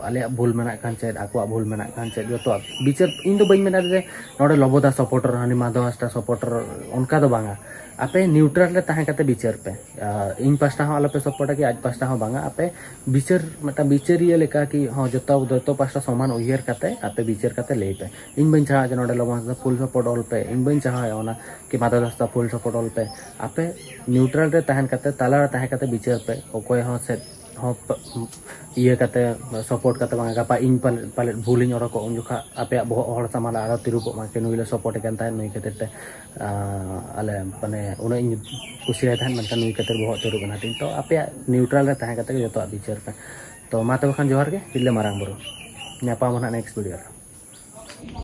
ᱟᱞᱮᱭᱟᱜ ᱵᱷᱩᱞ ᱢᱮᱱᱟᱜ ᱠᱷᱟᱱ ᱪᱮᱫ, ᱟᱠᱚᱣᱟᱜ ᱵᱷᱩᱞ ᱢᱮᱱᱟᱜ ᱠᱷᱟᱱ ᱪᱮᱫ, ᱡᱚᱛᱚᱣᱟᱜ ᱵᱤᱪᱟᱹᱨ᱾ ᱤᱧ ᱫᱚ ᱵᱟᱹᱧ ᱢᱮᱱᱟ ᱡᱮ ᱱᱚᱰᱮ ᱞᱚᱵᱚᱫᱟ ᱥᱟᱯᱳᱨᱴᱟᱨ, ᱦᱟᱹᱱᱤ ᱢᱟᱫᱷᱚ ᱦᱟᱸᱥᱫᱟ ᱥᱟᱯᱳᱨᱴᱟᱨ, ᱚᱱᱠᱟ ᱫᱚ ᱵᱟᱝᱟ᱾ ᱟᱯᱮ ᱱᱤᱭᱩᱴᱨᱟᱞ ᱨᱮ ᱛᱟᱦᱮᱸ ᱠᱟᱛᱮ ᱵᱤᱪᱟᱹᱨ ᱯᱮ᱾ ᱤᱧ ᱯᱟᱥᱴᱟ ᱦᱚᱸ ᱟᱞᱚᱯᱮ ᱥᱟᱯᱳᱨᱴᱟ ᱠᱤ ᱟᱡ ᱯᱟᱥᱴᱟ ᱦᱚᱸ ᱵᱟᱝᱟ᱾ ᱟᱯᱮ ᱵᱤᱪᱟᱹᱨ, ᱢᱤᱫᱴᱟᱝ ᱵᱤᱪᱟᱹᱨᱤᱭᱟᱹ ᱞᱮᱠᱟ ᱠᱤ ᱦᱚᱸ ᱡᱚᱛᱚ ᱡᱚᱛᱚ ᱯᱟᱥᱴᱟ ᱥᱚᱢᱟᱱ ᱩᱭᱦᱟᱹᱨ ᱠᱟᱛᱮ ᱟᱯᱮ ᱵᱤᱪᱟᱹᱨ ᱠᱟᱛᱮ ᱞᱟᱹᱭ ᱯᱮ᱾ ᱤᱧ ᱵᱟᱹᱧ ᱪᱟᱦᱟᱣᱟ ᱡᱮ ᱱᱚᱰᱮ ᱞᱚᱵᱚᱫᱟ ᱦᱟᱸᱥᱫᱟ ᱯᱷᱩᱞ ᱥᱟᱯᱳᱨᱴ ᱚᱞ ᱯᱮ, ᱤᱧ ᱵᱟᱹᱧ ᱪᱟᱦᱟᱣᱟ ᱚᱱᱟ ᱠᱤ ᱢᱟᱫᱷᱚ ᱦᱟᱸᱥᱫᱟ ᱯᱷᱩᱞ ᱥᱟᱯᱳᱨᱴ ᱚᱞ ᱯᱮ᱾ ᱟᱯᱮ ᱱᱤᱭᱩᱴᱨᱟᱞ ᱨᱮ ᱛᱟᱦᱮᱸ ᱠᱟᱛᱮ, ᱛᱟᱞᱟ ᱨᱮ ᱛᱟᱦᱮᱸ ᱠᱟᱛᱮ ᱵᱤᱪᱟᱹᱨ ᱯᱮ᱾ ᱚᱠᱚᱭ ᱦᱚᱸ ᱥᱮᱫ ᱦᱚᱸ ᱯ- ᱤᱭᱟᱹ ᱠᱟᱛᱮ, ᱥᱟᱯᱳᱨᱴ ᱠᱟᱛᱮ ᱵᱟᱝ, ᱜᱟᱯᱟ ᱤᱧ ᱯᱟᱞᱮᱫ ᱯᱟᱞᱮᱫ ᱵᱷᱩᱞᱤᱧ ᱚᱰᱚᱠᱚᱜ, ᱩᱱ ᱡᱚᱠᱷᱟ ᱟᱯᱮᱭᱟᱜ ᱵᱚᱦᱚᱜ ᱦᱚᱲ ᱥᱟᱢᱟᱝ ᱨᱮ ᱟᱨᱚ ᱛᱤᱨᱩᱵᱚᱜ ᱢᱟ ᱠᱤ ᱱᱩᱭ ᱞᱮ ᱥᱟᱯᱳᱨᱴ ᱮ ᱠᱟᱱ ᱛᱟᱦᱮᱸᱫ, ᱱᱩᱭ ᱠᱷᱟᱹᱛᱤᱨ ᱛᱮ ᱟᱞᱮ ᱢᱟᱱᱮ ᱩᱱᱟᱹᱜ ᱤᱧ ᱠᱩᱥᱤᱭᱟᱭ ᱛᱟᱦᱮᱸᱫ, ᱢᱮᱱᱠᱷᱟᱱ ᱱᱩᱭ ᱠᱷᱟᱹᱛᱤᱨ ᱵᱚᱦᱚᱜ ᱛᱤᱨᱩᱵ ᱮᱱᱟ ᱛᱤᱧ᱾ ᱛᱚ ᱟᱯᱮᱭᱟᱜ ᱱᱤᱭᱩᱴᱨᱟᱞ ᱨᱮ ᱛᱟᱦᱮᱸ ᱠᱟᱛᱮ ᱜᱮ ᱡᱚᱛᱚᱣᱟᱜ ᱵᱤᱪᱟᱹᱨ ᱯᱮ᱾ ᱛᱚ ᱢᱟ ᱛᱚᱵᱮ ᱠᱷᱟᱱ ᱡᱚᱦᱟᱨ ᱜᱮ, ᱦᱤᱨᱞᱟᱹ ᱢᱟᱨᱟᱝ ᱵᱩᱨᱩ᱾ ᱧᱟᱯᱟᱢᱟ ᱱᱟᱦᱟᱜ ᱱᱮᱠᱥᱴ ᱵᱷᱤᱰᱤᱭᱳ ᱨᱮ᱾